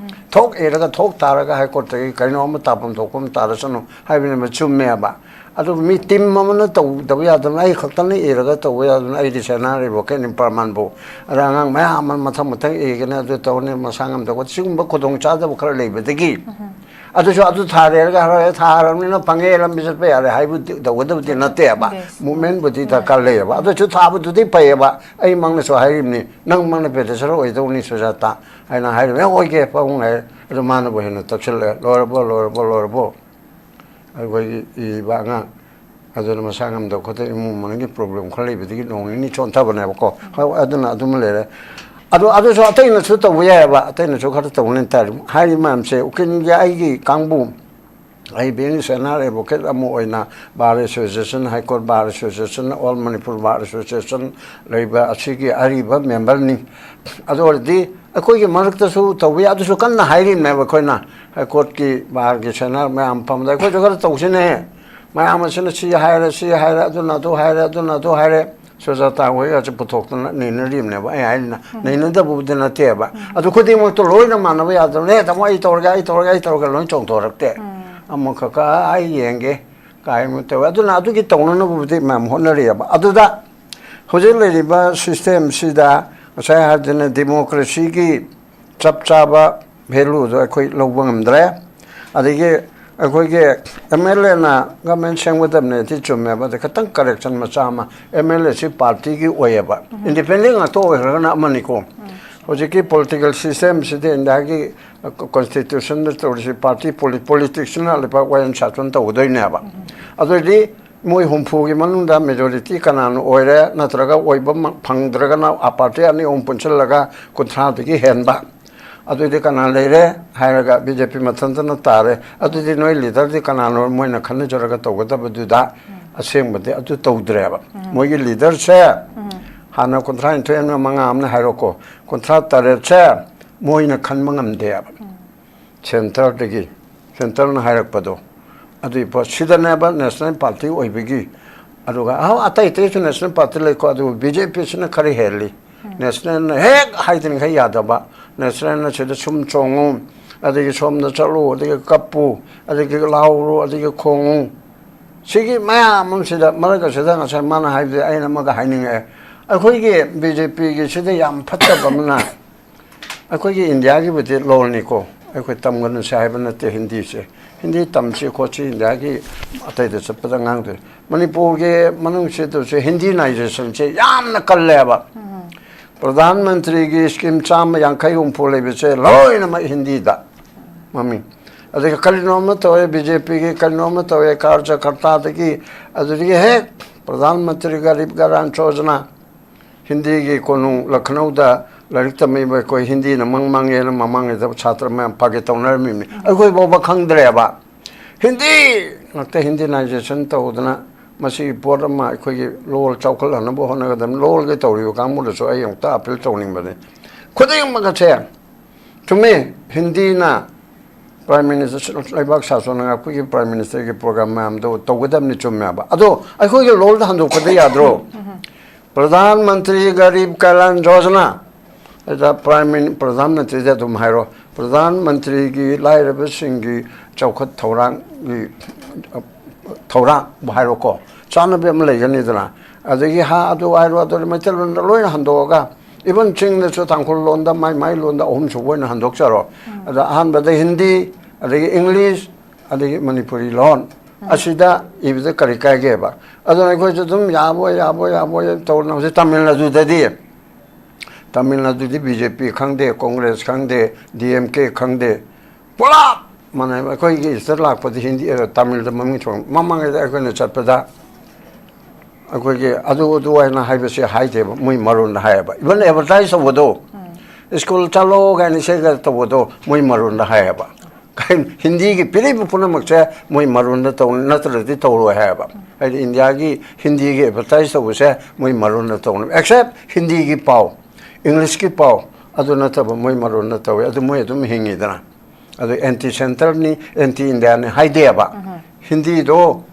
ꯊꯣꯛ ꯏꯔꯒ ꯊꯣꯛ ꯇꯥꯔꯒ ꯍꯥꯏ ꯀꯣꯔꯠꯇꯒꯤ ꯀꯩꯅꯣ ꯑꯃ ꯇꯥꯐꯝ ꯊꯣꯛꯄ ꯑꯃ ꯇꯥꯔꯁꯅꯨ" ꯍꯥꯏꯕꯅꯦꯕ꯫ ꯆꯨꯝꯃꯦꯕ꯫ ꯑꯗꯨ ꯃꯤ ꯇꯤꯝ ꯑꯃꯅ ꯇꯧꯗꯕ ꯌꯥꯗꯕꯅ, ꯑꯩ ꯈꯛꯇꯅ ꯏꯔꯒ ꯇꯧꯕ ꯌꯥꯗꯕꯅ, ꯑꯩꯗꯤ ꯁꯦꯅꯥ ꯔꯦꯕꯣꯀꯦꯠꯅꯤ ꯄ꯭ꯔꯃꯥꯟꯕꯨ꯫ ꯑꯗ ꯑꯉꯥꯡ ꯃꯌꯥꯝ ꯑꯃ ꯃꯊꯪ ꯃꯊꯪ ꯏꯒꯅꯤ, ꯑꯗꯨ ꯇꯧꯅꯤ, ꯃꯁꯥ ꯉꯝꯗꯕ, ꯁꯤꯒꯨꯝꯕ ꯈꯨꯗꯣꯡ ꯆꯥꯗꯕ ꯈꯔ ꯂꯩꯕꯗꯒꯤ꯫ ꯑꯗꯨꯁꯨ ꯑꯗꯨ ꯊꯥꯔꯦꯔꯒ ꯍꯔꯥꯎ ꯊꯥꯔꯕꯅꯤꯅ ꯐꯪꯉꯦ, ꯂꯝꯕꯤ ꯆꯠꯄ ꯌꯥꯔꯦ ꯍꯥꯏꯕꯗꯤ ꯇꯧꯒꯗꯕꯗꯤ ꯅꯠꯇꯦꯕ꯫ Yes. ꯃꯨꯞꯃꯦꯟꯕꯨꯗꯤ ꯗꯔꯀꯥꯔ ꯂꯩꯌꯦꯕ꯫ ꯑꯗꯨꯁꯨ ꯊꯥꯕꯗꯨꯗꯤ ꯐꯩꯌꯦꯕ꯫ ꯑꯩꯃꯛꯅꯁꯨ ꯍꯥꯏꯔꯤꯕꯅꯤ, "ꯅꯪꯃꯛꯅ ꯄꯦꯗꯦꯁꯔ ꯑꯣꯏꯗꯧꯅꯤ ꯁꯨꯖꯥꯇꯥ" ꯍꯥꯏꯅ ꯍꯥꯏꯔꯤꯕꯅꯤ꯫ "ꯑꯦ, ꯑꯣꯏꯒꯦ ꯄꯥꯕꯨꯡ" ꯍꯥꯏꯔꯦ꯫ ꯑꯗꯨ ꯃꯥꯅꯕꯨ ꯍꯦꯟꯅ ꯇꯛꯁꯤꯜꯂꯛꯑꯦ, "ꯂꯣꯏꯔꯕꯣ, ꯂꯣꯏꯔꯕꯣ, ꯂꯣꯏꯔꯕꯣ?" ꯑꯩꯈꯣꯏꯒꯤ ꯏꯔꯤꯕ ꯑꯉꯥꯡ ꯑꯗꯨꯅ ꯃꯁꯥ ꯉꯝꯗꯕ ꯈꯣꯠꯇꯕ, ꯏꯃꯨꯡ ꯃꯅꯨꯡꯒꯤ ꯄ꯭ꯔꯣꯕ꯭ꯂꯦꯝ ꯈꯔ ꯂꯩꯕꯗꯒꯤ ꯅꯣꯡ ꯅꯤꯅꯤ ꯆꯣꯟꯊꯕꯅꯦꯕꯀꯣ꯫ ꯍꯣꯏ, ꯑꯗꯨꯅ ꯑꯗꯨꯃ ꯂꯩꯔꯦ꯫ ꯑꯗꯣ ꯑꯗꯨꯁꯨ ꯑꯇꯩꯅꯁꯨ ꯇꯧꯕ ꯌꯥꯏꯑꯕ, ꯑꯇꯩꯅꯁꯨ ꯈꯔ ꯇꯧꯅꯤ ꯇꯥꯔꯦ꯫ ꯍꯥꯏꯔꯤꯕ ꯃꯌꯥꯝꯁꯦ ꯎꯀꯤꯜꯒꯤ ꯑꯩꯒꯤ ꯀꯥꯡꯕꯨ, ꯑꯩ ꯕꯦꯡꯒꯤ ꯁꯦꯅꯥꯔ ꯑꯦꯗꯚꯣꯀꯦꯠ ꯑꯃ ꯑꯣꯏꯅ bar association, high court bar association, all Manipur bar association ꯂꯩꯕ ꯑꯁꯤꯒꯤ ꯑꯔꯤꯕ ꯃꯦꯝꯕꯔꯅꯤ꯫ ꯑꯗꯨ ꯑꯣꯏꯔꯗꯤ ꯑꯩꯈꯣꯏꯒꯤ ꯃꯔꯛꯇꯁꯨ ꯇꯧꯕ ꯌꯥꯏ꯫ ꯑꯗꯨꯁꯨ ꯀꯟꯅ ꯍꯥꯏꯔꯤꯕꯅꯦꯕ ꯑꯩꯈꯣꯏꯅ, ꯍꯥꯏ ꯀꯣꯔꯠꯀꯤ ꯕꯥꯔꯒꯤ ꯁꯦꯅꯥꯔ ꯃꯌꯥꯝ ꯐꯝꯕꯗ ꯑꯩꯈꯣꯏꯁꯨ ꯈꯔ ꯇꯧꯁꯤꯅꯦ꯫ ꯃꯌꯥꯝ ꯑꯁꯤꯅ ꯁꯤ ꯍꯥꯏꯔꯦ, ꯁꯤ ꯍꯥꯏꯔꯦ, ꯑꯗꯨꯅ ꯑꯗꯨ ꯍꯥꯏꯔꯦ, ꯑꯗꯨꯅ ꯑꯗꯨ ꯍꯥꯏꯔꯦ꯫ ꯁꯨꯖꯥꯇꯥ ꯍꯣꯏꯒꯁꯦ ꯄꯨꯊꯣꯛꯇꯅ ꯅꯩꯅꯔꯤꯕꯅꯦꯕ꯫ ꯑꯩ ꯍꯥꯏꯔꯤꯅ ꯅꯩꯅꯗꯕꯕꯨꯗꯤ ꯅꯠꯇꯦꯕ꯫ ꯑꯗꯨ ꯈꯨꯗꯤꯡꯃꯛꯇꯣ ꯂꯣꯏꯅ ꯃꯥꯟꯅꯕ ꯌꯥꯗꯕꯅꯦ꯫ "ꯇꯥꯃꯣ, ꯑꯩ ꯇꯧꯔꯒꯦ, ꯑꯩ ꯇꯧꯔꯒꯦ, ꯑꯩ ꯇꯧꯔꯒꯦ" ꯂꯣꯏ ꯆꯣꯡꯊꯣꯔꯛꯇꯦ꯫ ꯑꯃꯈꯛꯀ "ꯑꯩ ꯌꯦꯡꯒꯦ" ꯀꯥꯏꯅ ꯇꯧꯋꯦ꯫ ꯑꯗꯨꯅ ꯑꯗꯨꯒꯤ ꯇꯧꯅꯅꯕꯕꯨꯗꯤ ꯃꯌꯥꯝ ꯍꯣꯠꯅꯔꯤꯑꯕ꯫ ꯑꯗꯨꯗ ꯍꯧꯖꯤꯛ ꯂꯩꯔꯤꯕ ꯁꯤꯁꯇꯦꯝꯁꯤꯗ ꯉꯁꯥꯏ ꯍꯥꯏꯗꯅ ꯗꯤꯃꯣꯀ꯭ꯔꯦꯁꯤꯒꯤ ꯆꯞ ꯆꯥꯕ ꯚꯦꯂꯨꯗꯣ ꯑꯩꯈꯣꯏ ꯂꯧꯕ ꯉꯝꯗ꯭ꯔꯦ꯫ ꯑꯗꯒꯤ ꯑꯩꯈꯣꯏꯒꯤ ꯑꯦꯝ ꯑꯦꯜ ꯑꯦꯅ ꯒꯃꯦꯟ ꯁꯦꯝꯒꯗꯕꯅꯦ, ꯁꯤ ꯆꯨꯝꯃꯦꯕ꯫ ꯑꯗ ꯈꯤꯇꯪ ꯀꯔꯦꯛꯁꯟ ꯃꯆꯥ ꯑꯃ, ꯑꯦꯝ ꯑꯦꯜ ꯑꯦꯁꯤ ꯄꯥꯔꯇꯤꯒꯤ ꯑꯣꯏꯌꯦꯕ, ꯏꯟꯗꯤꯄꯦꯟꯗꯦꯟ ꯉꯥꯛꯇ ꯑꯣꯏꯈ꯭ꯔꯒꯅ ꯑꯃꯅꯤꯀꯣ꯫ ꯍꯧꯖꯤꯛꯀꯤ ꯄꯣꯂꯤꯇꯤꯀꯦꯜ ꯁꯤꯁꯇꯦꯝꯁꯤꯗꯤ ꯏꯟꯗꯤꯌꯥꯒꯤ ꯀꯣꯟꯁꯇꯤꯇ꯭ꯌꯨꯁꯟꯗ ꯇꯧꯔꯤꯁꯤ ꯄꯥꯔꯇꯤ ꯄꯣꯂꯤ-, ꯄꯣꯂꯤꯇꯤꯛꯁꯅ ꯂꯩꯕꯥꯛ ꯋꯥꯌꯦꯜ ꯁꯥꯆꯣꯟ ꯇꯧꯒꯗꯣꯏꯅꯦꯕ꯫ ꯑꯗꯨꯑꯣꯏꯗꯤ ꯃꯣꯏ ꯍꯨꯝꯐꯨꯒꯤ ꯃꯅꯨꯡꯗ ꯃꯦꯖꯣꯔꯤꯇꯤ ꯀꯅꯥꯅ ꯑꯣꯏꯔꯦ, ꯅꯠꯇ꯭ꯔꯒ ꯑꯣꯏꯕ ꯃ-, ꯐꯪꯗ꯭ꯔꯒꯅ ꯑ ꯄꯥꯔꯇꯤ ꯑꯅꯤ ꯑꯍꯨꯝ ꯄꯨꯟꯁꯤꯜꯂꯒ ꯀꯨꯟꯊ꯭ꯔꯥꯗꯒꯤ ꯍꯦꯟꯕ, ꯑꯗꯨꯏꯗꯤ ꯀꯅꯥ ꯂꯩꯔꯦ ꯍꯥꯏꯔꯒ ꯕꯤ ꯖꯦ ꯄꯤ ꯃꯊꯟꯇꯅ ꯇꯥꯔꯦ꯫ ꯑꯗꯨꯗꯤ ꯅꯣꯏ ꯂꯤꯗꯔꯗꯤ ꯀꯅꯥꯅꯣ ꯃꯣꯏꯅ ꯈꯟꯅꯖꯔꯒ ꯇꯧꯒꯗꯕꯗꯨꯗ ꯑꯁꯦꯡꯕꯗꯤ ꯑꯗꯨ ꯇꯧꯗ꯭ꯔꯦꯕ꯫ ꯃꯣꯏꯒꯤ ꯂꯤꯗꯔꯁꯦ ꯍꯥꯟꯅ ꯀꯨꯟꯊ꯭ꯔꯥ ꯅꯤꯊꯣꯏ ꯑꯃꯅ ꯃꯉꯥ ꯑꯃꯅ ꯍꯥꯏꯔꯣꯀꯣ, ꯀꯨꯟꯊ꯭ꯔꯥ ꯇꯔꯦꯠꯁꯦ ꯃꯣꯏꯅ ꯈꯟꯕ ꯉꯝꯗꯦꯕ꯫ ꯁꯦꯟꯇꯔꯗꯒꯤ, ꯁꯦꯟꯇꯔꯅ ꯍꯥꯏꯔꯛꯄꯗꯣ ꯑꯗꯨꯒꯤ ꯄꯣꯠ ꯁꯤꯗꯅꯦꯕ ꯅꯦꯁꯅꯦꯜ ꯄꯥꯔꯇꯤ ꯑꯣꯏꯕꯒꯤ꯫ ꯑꯗꯨꯒ ꯑꯍꯧ ꯑꯇꯩ ꯑꯇꯩꯁꯨ ꯅꯦꯁꯅꯦꯜ ꯄꯥꯔꯇꯤ ꯂꯩꯀꯣ, ꯑꯗꯨꯕꯨ ꯕꯤ ꯖꯦ ꯄꯤꯁꯤꯅ ꯈꯔ ꯍꯦꯜꯂꯤ꯫ ꯅꯦꯁꯅꯦꯜꯅ ꯍꯦꯛ ꯍꯥꯏꯗ꯭ꯔꯤꯉꯩ ꯌꯥꯗꯕ, ꯅꯦꯁꯅꯦꯜꯅ ꯁꯤꯗ ꯁꯨꯝ ꯆꯣꯡꯉꯨ, ꯑꯗꯒꯤ ꯁꯣꯝꯗ ꯆꯠꯂꯨ, ꯑꯗꯒꯤ ꯀꯞꯄꯨ, ꯑꯗꯒꯤ ꯂꯥꯎꯔꯨ, ꯑꯗꯒꯤ ꯈꯣꯡꯉꯨ꯫ ꯁꯤꯒꯤ ꯃꯌꯥꯝ ꯑꯃꯁꯤꯗ ꯃꯔꯛ ꯑꯁꯤꯗ ꯉꯁꯥꯏ ꯃꯥꯅ ꯍꯥꯏꯕꯗꯤ ꯑꯩꯅ ꯑꯃꯒ ꯍꯥꯏꯅꯤꯡꯉꯛꯑꯦ꯫ ꯑꯩꯈꯣꯏꯒꯤ ꯕꯤ ꯖꯦ ꯄꯤꯒꯤ ꯁꯤꯗ ꯌꯥꯝ ꯐꯠꯇꯕ ꯑꯃꯅ, ꯑꯩꯈꯣꯏꯒꯤ ꯏꯟꯗꯤꯌꯥꯒꯤꯕꯨꯗꯤ ꯂꯣꯜꯅꯤꯀꯣ, ꯑꯩꯈꯣꯏ ꯇꯝꯒꯅꯨꯁꯦ ꯍꯥꯏꯕ ꯅꯠꯇꯦ ꯍꯤꯟꯗꯤꯁꯦ꯫ ꯍꯤꯟꯗꯤ ꯇꯝꯁꯤ ꯈꯣꯠꯁꯤ ꯏꯟꯗꯤꯌꯥꯒꯤ ꯑꯇꯩꯗ ꯆꯠꯄꯗ ꯉꯥꯡꯗꯣꯏ꯫ ꯃꯅꯤꯄꯨꯔꯒꯤ ꯃꯅꯨꯡꯁꯤꯗꯁꯨ ꯍꯤꯟꯗꯤꯅꯥꯏꯖꯦꯁꯟꯁꯦ ꯌꯥꯝꯅ ꯀꯜꯂꯦꯕ꯫ ꯄ꯭ꯔꯙꯥꯟ ꯃꯟꯇ꯭ꯔꯤꯒꯤ ꯁ꯭ꯀꯤꯝ ꯆꯥꯝꯃ ꯌꯥꯡꯈꯩ ꯍꯨꯝꯐꯨ ꯂꯩꯕꯁꯦ ꯂꯣꯏꯅꯃꯛ ꯍꯤꯟꯗꯤꯗ ꯃꯃꯤꯡ꯫ ꯑꯗꯒꯤ ꯀꯔꯤꯅꯣ ꯑꯃ ꯇꯧꯋꯦ, ꯕꯤ ꯖꯦ ꯄꯤꯒꯤ ꯀꯔꯤꯅꯣ ꯑꯃ ꯇꯧꯋꯦ, ꯀꯥꯔꯖꯀꯔꯇꯥꯗꯒꯤ, ꯑꯗꯨꯗꯒꯤ ꯍꯦꯛ ꯄ꯭ꯔꯙꯥꯟ ꯃꯟꯇ꯭ꯔꯤ ꯒꯔꯤꯕ ꯀꯂꯌꯥꯟ ꯌꯣꯖꯅꯥ, ꯍꯤꯟꯗꯤꯒꯤ ꯀꯣꯅꯨꯡ ꯂꯈꯅꯧꯗ ꯂꯥꯏꯔꯤꯛ ꯇꯝꯃꯤꯕ ꯑꯩꯈꯣꯏ ꯍꯤꯟꯗꯤꯅ ꯃꯪ ꯃꯥꯡꯉꯦꯅ ꯃꯃꯥꯡꯉꯩꯗ ꯁꯥꯇ꯭ꯔ ꯃꯌꯥꯝ ꯐꯥꯒꯦ ꯇꯧꯅꯔꯝꯃꯤꯕꯅꯤ꯫ ꯑꯩꯈꯣꯏ ꯐꯥꯎꯕ ꯈꯪꯗ꯭ꯔꯦꯕ꯫ ꯍꯤꯟꯗꯤ ꯉꯥꯛꯇ ꯍꯤꯟꯗꯤꯅꯥꯏꯖꯦꯁꯟ ꯇꯧꯗꯅ ꯃꯁꯤꯒꯤ ꯄꯣꯠ ꯑꯃ ꯑꯩꯈꯣꯏꯒꯤ ꯂꯣꯜ ꯆꯥꯎꯈꯠꯍꯟꯅꯕ ꯍꯣꯠꯅꯒꯗꯕꯅꯤ꯫ ꯂꯣꯜꯒꯤ ꯇꯧꯔꯤꯕ ꯀꯥꯡꯕꯨꯗꯁꯨ ꯑꯩ ꯑꯃꯨꯛꯇ ꯑꯄꯤꯜ ꯇꯧꯅꯤꯡꯕꯅꯤ꯫ ꯈꯨꯗꯤꯡꯃꯛ ꯑꯁꯦ ꯆꯨꯝꯃꯤ, ꯍꯤꯟꯗꯤꯅ ꯄ꯭ꯔꯥꯏꯝ ꯃꯤꯅꯤꯁꯇꯔ, ꯂꯩꯕꯥꯛ ꯁꯥꯁꯣꯟꯅ ꯉꯥꯛꯄꯒꯤ ꯄ꯭ꯔꯥꯏꯝ ꯃꯤꯅꯤꯁꯇꯔꯒꯤ ꯄ꯭ꯔꯣꯒ꯭ꯔꯥꯝ ꯃꯌꯥꯝꯗꯣ ꯇꯧꯒꯗꯕꯅꯤ, ꯆꯨꯝꯃꯦꯕ꯫ ꯑꯗꯣ ꯑꯩꯈꯣꯏꯒꯤ ꯂꯣꯜꯗ ꯍꯟꯗꯣꯛꯄꯗꯤ ꯌꯥꯗ꯭ꯔꯣ? ꯄ꯭ꯔꯙꯥꯟ ꯃꯟꯇ꯭ꯔꯤ ꯒꯔꯤꯕ ꯀꯂꯌꯥꯟ ꯌꯣꯖꯅꯥ, ꯑꯗ ꯄ꯭ꯔꯥꯏꯝ ꯃꯤꯅꯤ-, ꯄ꯭ꯔꯙꯥꯟ ꯃꯟꯇ꯭ꯔꯤꯗ ꯑꯗꯨꯝ ꯍꯥꯏꯔꯣ, ꯄ꯭ꯔꯙꯥꯟ ꯃꯟꯇ꯭ꯔꯤꯒꯤ ꯂꯥꯏꯔꯕꯁꯤꯡꯒꯤ ꯆꯥꯎꯈꯠ ꯊꯧꯔꯥꯡꯒꯤ, ꯑ, ꯊꯧꯔꯥꯡꯕꯨ ꯍꯥꯏꯔꯣꯀꯣ, ꯆꯥꯅꯕꯤ ꯑꯃ ꯂꯩꯒꯅꯤꯗꯅ꯫ ꯑꯗꯒꯤ ꯍꯥ ꯑꯗꯨ ꯍꯥꯏꯔꯣ, ꯑꯗꯨ ꯃꯩꯇꯩꯂꯣꯟꯗ ꯂꯣꯏꯅ ꯍꯟꯗꯣꯛꯑꯒ Even ꯆꯤꯡꯗꯁꯨ ꯇꯥꯡꯈꯨꯜ ꯂꯣꯟꯗ ꯃꯥꯏ ꯃꯥꯏ ꯂꯣꯟꯗ ꯑꯍꯨꯝ ꯁꯨꯕ ꯑꯣꯏꯅ ꯍꯟꯗꯣꯛꯆꯔꯣ꯫ ꯑꯗ ꯑꯍꯥꯟꯕꯗ ꯍꯤꯟꯗꯤ, ꯑꯗꯒꯤ ꯏꯪꯂꯤꯁ, ꯑꯗꯒꯤ ꯃꯅꯤꯄꯨꯔꯤ ꯂꯣꯟ꯫ ꯑꯁꯤꯗ ꯏꯕꯗ ꯀꯔꯤ ꯀꯥꯏꯒꯦꯕ? ꯑꯗꯨꯅ ꯑꯩꯈꯣꯏꯁꯨ ꯑꯗꯨꯝ ꯌꯥꯕꯣꯏ ꯌꯥꯕꯣꯏ ꯌꯥꯕꯣꯏ ꯇꯧꯅ ꯍꯧꯖꯤꯛ ꯇꯥꯃꯤꯜ ꯅꯥꯗꯨꯗꯗꯤ, ꯇꯥꯃꯤꯜ ꯅꯥꯗꯨꯗꯤ ꯕꯤ ꯖꯦ ꯄꯤ ꯈꯪꯗꯦ, ꯀꯣꯡꯒ꯭ꯔꯦꯁ ꯈꯪꯗꯦ, ꯗꯤ ꯑꯦꯝ ꯀꯦ ꯈꯪꯗꯦ, ꯄꯨꯂꯞ ꯃꯥꯟꯅꯩ꯫ ꯑꯩꯈꯣꯏꯒꯤ ꯁꯤꯗ ꯂꯥꯛꯄꯗ ꯍꯤꯟꯗꯤ, ꯑ, ꯇꯥꯃꯤꯜꯗ ꯃꯃꯤꯡ ꯊꯣꯟ-, ꯃꯃꯥꯡꯉꯩꯗ ꯑꯩꯈꯣꯏꯅ ꯆꯠꯄꯗ ꯑꯩꯈꯣꯏꯒꯤ ꯑꯗꯨ ꯑꯗꯨ ꯍꯥꯏꯅ ꯍꯥꯏꯕꯁꯦ ꯍꯥꯏꯗꯦꯕ, ꯃꯣꯏ ꯃꯔꯣꯟꯗ ꯍꯥꯏꯌꯦꯕ꯫ Even advertise ꯇꯧꯕꯗꯣ, "ꯁ꯭ꯀꯨꯜ ꯆꯠꯂꯣ" ꯀꯥꯏꯅ ꯏꯁꯩꯒ ꯇꯧꯕꯗꯣ ꯃꯣꯏ ꯃꯔꯣꯟꯗ ꯍꯥꯏꯌꯦꯕ꯫ ꯀꯩꯅꯣ, ꯍꯤꯟꯗꯤꯒꯤ ꯄꯤꯔꯤꯕ ꯄꯨꯝꯅꯃꯛꯁꯦ ꯃꯣꯏ ꯃꯔꯣꯟꯗ ꯇꯧ-, ꯅꯠꯇ꯭ꯔꯗꯤ ꯇꯧꯔꯣꯏ ꯍꯥꯏꯌꯦꯕ꯫ ꯍꯥꯏꯗꯤ ꯏꯟꯗꯤꯌꯥꯒꯤ ꯍꯤꯟꯗꯤꯒꯤ advertise ꯇꯧꯕꯁꯦ ꯃꯣꯏ ꯃꯔꯣꯟꯗ ꯇꯧꯅꯕ, except ꯍꯤꯟꯗꯤꯒꯤ ꯄꯥꯎ, ꯏꯪꯂꯤꯁꯀꯤ ꯄꯥꯎ, ꯑꯗꯨ ꯅꯠꯇꯕ ꯃꯣꯏ ꯃꯔꯣꯟꯗ ꯇꯧꯋꯦ꯫ ꯑꯗꯨ ꯃꯣꯏ ꯑꯗꯨꯝ ꯍꯤꯡꯉꯤꯗꯅ꯫ ꯑꯗꯨ anti centreꯅꯤ, anti Indiaꯅꯤ ꯍꯥꯏꯗꯦꯕ꯫ ꯍꯤꯟꯗꯤꯗꯣ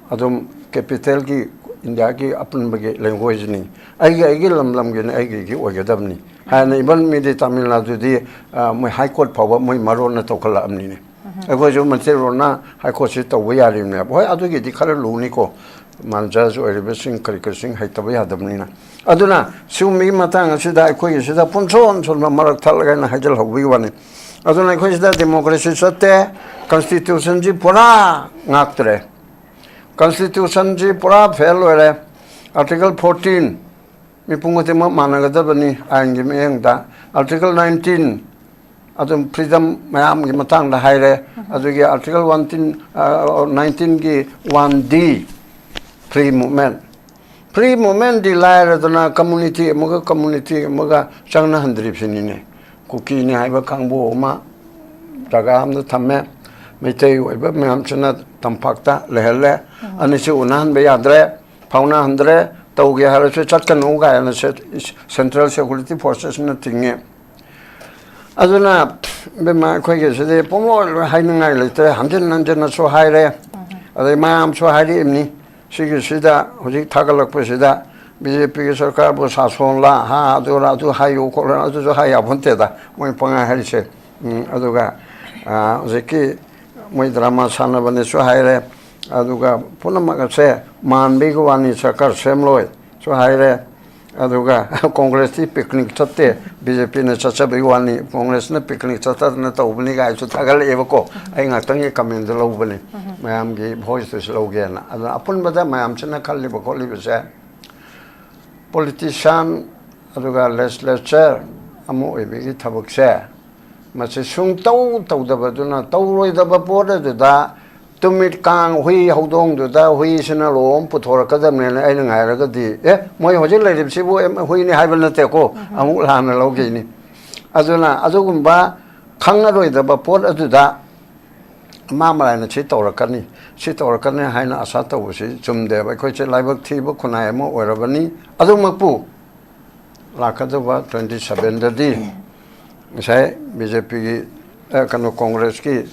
ꯑꯗꯨꯝ capitalꯒꯤ, ꯏꯟꯗꯤꯌꯥꯒꯤ ꯑꯄꯨꯟꯕꯒꯤ languageꯅꯤ꯫ ꯑꯩꯒꯤ, ꯑꯩꯒꯤ ꯂꯝ ꯂꯝꯒꯤꯅꯤ, ꯑꯩꯒꯤ ꯑꯩꯒꯤ ꯑꯣꯏꯒꯗꯕꯅꯤ ꯍꯥꯏꯅ, even ꯃꯤꯗꯤ ꯇꯥꯃꯤꯜ ꯅꯥꯗꯨꯗꯤ, ꯑ, ꯃꯣꯏ High Court ꯐꯥꯎꯕ ꯃꯣꯏ ꯃꯔꯣꯟꯅ ꯇꯧꯈꯠꯂꯛꯑꯕꯅꯤꯅꯦ꯫ ꯑꯩꯈꯣꯏꯁꯨ ꯃꯩꯇꯩꯂꯣꯟꯅ High Courtꯁꯤ ꯇꯧꯕ ꯌꯥꯔꯤꯕꯅꯦꯕ꯫ ꯍꯣꯏ, ꯑꯗꯨꯒꯤꯗꯤ ꯈꯔ ꯂꯨꯅꯤꯀꯣ, ꯃꯥ judge ꯑꯣꯏꯔꯤꯕꯁꯤꯡ ꯀꯔꯤ ꯀꯔꯤꯁꯤꯡ ꯍꯩꯇꯕ ꯌꯥꯗꯕꯅꯤꯅ꯫ ꯑꯗꯨꯅ ꯁꯤꯒꯨꯝꯕꯒꯤ ꯃꯇꯥꯡ ꯑꯁꯤꯗ ꯑꯩꯈꯣꯏꯒꯤ ꯁꯤꯗ ꯄꯨꯝꯁꯣꯟ ꯁꯣꯟꯕ ꯃꯔꯛ ꯊꯠꯂꯒ ꯑꯩꯅ ꯍꯥꯏꯖꯤꯜꯍꯧꯕꯒꯤ ꯋꯥꯅꯤ꯫ ꯑꯗꯨꯅ ꯑꯩꯈꯣꯏ ꯁꯤꯗ democracy ꯆꯠꯇꯦ, constitutionꯁꯤ ꯄꯨꯔꯥ ꯉꯥꯛꯇ꯭ꯔꯦ꯫ Constitutionꯁꯤ ꯄꯨꯔꯥ fail ꯑꯣꯏꯔꯦ꯫ Article fourteen, ꯃꯤꯄꯨꯝ ꯈꯨꯗꯤꯡꯃꯛ ꯃꯥꯟꯅꯒꯗꯕꯅꯤ ꯑꯥꯏꯟꯒꯤ ꯃꯤꯠꯌꯦꯡꯗ꯫ Article nineteen, ꯑꯗꯨꯝ freedom ꯃꯌꯥꯝꯒꯤ ꯃꯇꯥꯡꯗ ꯍꯥꯏꯔꯦ꯫ ꯑꯗꯨꯒꯤ Article one ten, ꯑ, nineteenꯒꯤ one D, free movement꯫ Free movementꯗꯤ ꯂꯥꯏꯔꯗꯅ community ꯑꯃꯒ community ꯑꯃꯒ ꯆꯪꯅꯍꯟꯗ꯭ꯔꯤꯕꯁꯤꯅꯤꯅꯦ꯫ ꯀꯨꯀꯤꯅꯤ ꯍꯥꯏꯕ ꯀꯥꯡꯕꯨ ꯑꯃ ꯖꯒꯥ ꯑꯃꯗ ꯊꯝꯃꯦ, ꯃꯩꯇꯩ ꯑꯣꯏꯕ ꯃꯌꯥꯝꯁꯤꯅ ꯇꯝꯄꯥꯛꯇ ꯂꯩꯍꯜꯂꯦ꯫ ꯑꯅꯤꯁꯤ ꯎꯅꯍꯟꯕ ꯌꯥꯗ꯭ꯔꯦ, ꯐꯥꯎꯅꯍꯟꯗ꯭ꯔꯦ, ꯇꯧꯒꯦ ꯍꯥꯏꯔꯁꯨ ꯆꯠꯀꯅꯨ ꯀꯥꯏꯅ ꯁꯦ-, central security forcesꯅ ꯊꯤꯡꯉꯦ꯫ ꯑꯗꯨꯅ, ꯏꯕꯦꯝꯃ, ꯑꯩꯈꯣꯏꯒꯤ ꯁꯤꯗꯤ ꯄꯨꯡꯂꯣꯏ ꯂꯣꯏ ꯍꯥꯏꯅꯤꯡꯉꯥꯏ ꯂꯩꯇ꯭ꯔꯦ꯫ ꯍꯟꯖꯤꯟ ꯍꯟꯖꯤꯟꯅꯁꯨ ꯍꯥꯏꯔꯦ, ꯑꯗꯩ ꯃꯌꯥꯝꯁꯨ ꯍꯥꯏꯔꯛꯏꯕꯅꯤ꯫ ꯁꯤꯒꯤꯁꯤꯗ ꯍꯧꯖꯤꯛ ꯊꯥꯒꯠꯂꯛꯄꯁꯤꯗ ꯕꯤ ꯖꯦ ꯄꯤꯒꯤ ꯁꯔꯀꯥꯔꯕꯨ ꯁꯥꯁꯣꯟꯂ, ꯍꯥ, ꯑꯗꯨꯔ, ꯑꯗꯨ ꯍꯥꯏꯌꯨ ꯈꯣꯠꯂꯨ, ꯑꯗꯨꯁꯨ ꯍꯥꯏ ꯌꯥꯄꯣꯟꯇꯦꯗ, ꯃꯣꯏ ꯄꯪꯍꯥꯏ ꯍꯥꯏꯔꯤꯁꯦ꯫ ꯎꯝ, ꯑꯗꯨꯒ, ꯑ, ꯍꯧꯖꯤꯛꯀꯤ ꯃꯣꯏ drama ꯁꯥꯟꯅꯕꯅꯦꯁꯨ ꯍꯥꯏꯔꯦ, ꯑꯗꯨꯒ ꯄꯨꯝꯅꯃꯛ ꯑꯁꯦ ꯃꯥꯟꯕꯒꯤ ꯋꯥꯅꯤ, ꯁꯔꯀꯥꯔ ꯁꯦꯝꯂꯣꯏꯁꯨ ꯍꯥꯏꯔꯦ꯫ ꯑꯗꯨꯒ ꯀꯣꯡꯒ꯭ꯔꯦꯁꯇꯤ ꯄꯤꯛꯅꯤꯛ ꯆꯠꯇꯦ, ꯕꯤ ꯖꯦ ꯄꯤꯅ ꯆꯠꯆꯕꯒꯤ ꯋꯥꯅꯤ, ꯀꯣꯡꯒ꯭ꯔꯦꯁꯅ ꯄꯤꯛꯅꯤꯛ ꯆꯠꯇꯗꯅ ꯇꯧꯕꯅꯤ ꯀꯥꯏꯁꯨ ꯊꯥꯒꯠꯂꯛꯑꯦꯕꯀꯣ꯫ ꯑꯩ ꯉꯥꯛꯇꯪꯒꯤ ꯀꯃꯦꯟꯗ ꯂꯧꯕꯅꯤ, ꯃꯌꯥꯝꯒꯤ ꯚꯣꯏꯁꯇꯨꯁꯨ ꯂꯧꯒꯦꯅ꯫ ꯑꯗꯨꯅ ꯑꯄꯨꯟꯕꯗ ꯃꯌꯥꯝꯁꯤꯅ ꯈꯜꯂꯤꯕ ꯈꯣꯠꯂꯤꯕꯁꯦ, ꯄꯣꯂꯤꯇꯤꯁꯤꯌꯥꯟ ꯑꯗꯨꯒ ꯂꯦꯖꯤꯁꯂꯦꯆꯔ ꯑꯃ ꯑꯣꯏꯕꯒꯤ ꯊꯕꯛꯁꯦ, ꯃꯁꯤ ꯁꯨꯡꯇꯧ ꯇꯧꯗꯕꯗꯨꯅ, ꯇꯧꯔꯣꯏꯗꯕ ꯄꯣꯠ ꯑꯗꯨꯗ ꯇꯨꯃꯤꯠ ꯀꯥꯡ ꯍꯨꯏ ꯍꯧꯗꯣꯡꯗꯨꯗ ꯍꯨꯏꯁꯤꯅ ꯂꯣꯝ ꯄꯨꯊꯣꯔꯛꯀꯗꯕꯅꯦꯅ ꯑꯩꯅ ꯉꯥꯏꯔꯒꯗꯤ, ꯑꯦ, ꯃꯣꯏ ꯍꯧꯖꯤꯛ ꯂꯩꯔꯤꯕꯁꯤꯕꯨ ꯑꯦ, ꯍꯨꯏꯅꯤ ꯍꯥꯏꯕ ꯅꯠꯇꯦꯀꯣ, ꯑꯃꯨꯛ ꯂꯥꯟꯅ ꯂꯧꯈꯤꯅꯤ꯫ ꯑꯗꯨꯅ ꯑꯗꯨꯒꯨꯝꯕ ꯈꯪꯉꯔꯣꯏꯗꯕ ꯄꯣꯠ ꯑꯗꯨꯗ ꯃꯥ ꯃꯔꯥꯏꯅ ꯁꯤ ꯇꯧꯔꯛꯀꯅꯤ, ꯁꯤ ꯇꯧꯔꯛꯀꯅꯤ ꯍꯥꯏꯅ ꯑꯁꯥ ꯇꯧꯕꯁꯤ ꯆꯨꯝꯗꯦꯕ꯫ ꯑꯩꯈꯣꯏꯁꯦ ꯂꯥꯏꯕꯛ ꯊꯤꯕ ꯈꯨꯟꯅꯥꯏ ꯑꯃ ꯑꯣꯏꯔꯕꯅꯤ꯫ ꯑꯗꯨꯃꯛꯄꯨ ꯂꯥꯛꯀꯗꯕ ꯇ꯭ꯋꯦꯟꯇꯤ ꯁꯕꯦꯟꯗꯗꯤ ꯉꯁꯥꯏ ꯕꯤ ꯖꯦ ꯄꯤꯒꯤ, ꯑ, ꯀꯩꯅꯣ, ꯀꯣꯡꯒ꯭ꯔꯦꯁꯀꯤ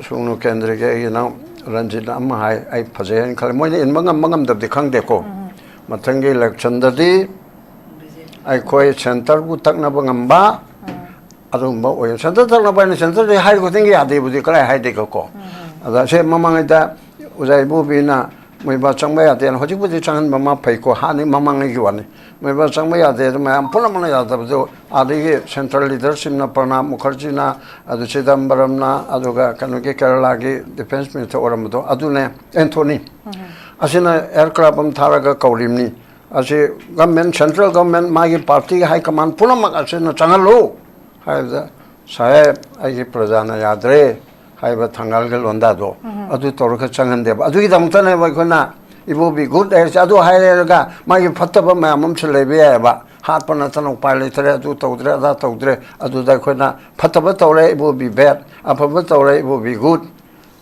ꯁꯨꯡꯅꯨ ꯀꯦꯟꯗ꯭ꯔꯒꯤ ꯑꯩꯒꯤ ꯏꯅꯥꯎ ꯔꯟꯖꯤꯠꯅ ꯑꯃ ꯍꯥꯏ, ꯑꯩ ꯐꯖꯩ ꯍꯥꯏꯅ ꯈꯜꯂꯦ꯫ ꯃꯣꯏꯅ ꯏꯟꯕ ꯉꯝꯕ ꯉꯝꯗꯕꯗꯤ ꯈꯪꯗꯦꯀꯣ꯫ ꯃꯊꯪꯒꯤ ꯏꯂꯦꯛꯁꯟꯗꯗꯤ ꯑꯩꯈꯣꯏ ꯁꯦꯟꯇꯔꯕꯨ ꯇꯛꯅꯕ ꯉꯝꯕ ꯑꯗꯨꯒꯨꯝꯕ ꯑꯣꯏ꯫ ꯁꯦꯟꯇꯔ ꯇꯛꯅꯕ ꯍꯥꯏꯅ ꯁꯦꯟꯇꯔꯗꯤ ꯍꯥꯏ ꯈꯨꯗꯤꯡꯒꯤ ꯌꯥꯗꯦꯕꯨꯗꯤ ꯀꯗꯥꯏ ꯍꯥꯏꯗꯦꯒꯀꯣ꯫ ꯑꯗ ꯁꯦ ꯃꯃꯥꯡꯉꯩꯗ ꯑꯣꯖꯥ ꯏꯕꯣꯕꯤꯅ ꯃꯣꯏꯕꯥ ꯆꯪꯕ ꯌꯥꯗꯦꯅ, ꯍꯧꯖꯤꯛꯄꯨꯗꯤ ꯆꯪꯍꯟꯕ ꯃꯥ ꯐꯩꯀꯣ, ꯍꯥꯟꯅꯒꯤ ꯃꯃꯥꯡꯉꯩꯒꯤ ꯋꯥꯅꯤ꯫ ꯃꯣꯏꯕꯥ ꯆꯪꯕ ꯌꯥꯗꯦ ꯑꯗꯨ ꯃꯌꯥꯝ ꯄꯨꯝꯅꯃꯛꯅ ꯌꯥꯗꯕꯗꯨ, ꯑꯗꯒꯤ ꯁꯦꯟꯇ꯭ꯔꯦꯜ ꯂꯤꯗꯔꯁꯤꯞꯅ ꯄ꯭ꯔꯅꯥꯕ ꯃꯨꯈꯔꯖꯤꯅ, ꯑꯗꯨ ꯆꯤꯗꯝꯕꯔꯝꯅ, ꯑꯗꯨꯒ ꯀꯩꯅꯣꯒꯤ ꯀꯦꯔꯂꯥꯒꯤ ꯗꯤꯐꯦꯟꯁ ꯃꯤꯅꯤꯁꯇꯔ ꯑꯣꯏꯔꯝꯕꯗꯣ ꯑꯗꯨꯅꯦ, ꯑꯦꯟꯊꯣꯅꯤ꯫ ꯑꯁꯤꯅ ꯑꯦꯌꯔꯀ꯭ꯔꯥꯐ ꯑꯃ ꯊꯥꯔꯒ ꯀꯧꯔꯤꯕꯅꯤ꯫ ꯑꯁꯤ ꯒꯚꯔꯟꯃꯦꯟ, ꯁꯦꯟꯇ꯭ꯔꯦꯜ ꯒꯚꯔꯟꯃꯦꯟ, ꯃꯥꯒꯤ ꯄꯥꯔꯇꯤꯒꯤ ꯍꯥꯏ ꯀꯃꯥꯟ ꯄꯨꯝꯅꯃꯛ ꯑꯁꯤꯅ ꯆꯪꯍꯜꯂꯨ ꯍꯥꯏꯕꯗ, "ꯁꯥꯍꯦꯕ, ꯑꯩꯒꯤ ꯄ꯭ꯔꯖꯥꯅ ꯌꯥꯗ꯭ꯔꯦ" ꯍꯥꯏꯕ ꯊꯪꯒꯥꯜꯒꯤ ꯂꯣꯟꯗꯥꯗꯣ, ꯑꯗꯨ ꯇꯧꯔꯒ ꯆꯪꯍꯟꯗꯦꯕ꯫ ꯑꯗꯨꯒꯤꯗꯃꯛꯇꯅꯦꯕ ꯑꯩꯈꯣꯏꯅ ꯏꯕꯣꯕꯤ ꯒꯨꯗ ꯍꯥꯏꯔꯤꯁꯦ꯫ ꯑꯗꯨ ꯍꯥꯏꯔꯒ ꯃꯥꯒꯤ ꯐꯠꯇꯕ ꯃꯌꯥꯝ ꯑꯃꯁꯨ ꯂꯩꯕ ꯌꯥꯏꯑꯕ, ꯍꯥꯠꯄ ꯅꯠꯇꯅ ꯎꯄꯥꯏ ꯂꯩꯇ꯭ꯔꯦ, ꯑꯗꯨ ꯇꯧꯗ꯭ꯔꯦ, ꯑꯗꯥ ꯇꯧꯗ꯭ꯔꯦ꯫ ꯑꯗꯨꯗ ꯑꯩꯈꯣꯏꯅ ꯐꯠꯇꯕ ꯇꯧꯔꯦ, ꯏꯕꯣꯕꯤ ꯕꯦꯗ, ꯑꯐꯕ ꯇꯧꯔꯦ, ꯏꯕꯣꯕꯤ ꯒꯨꯗ꯫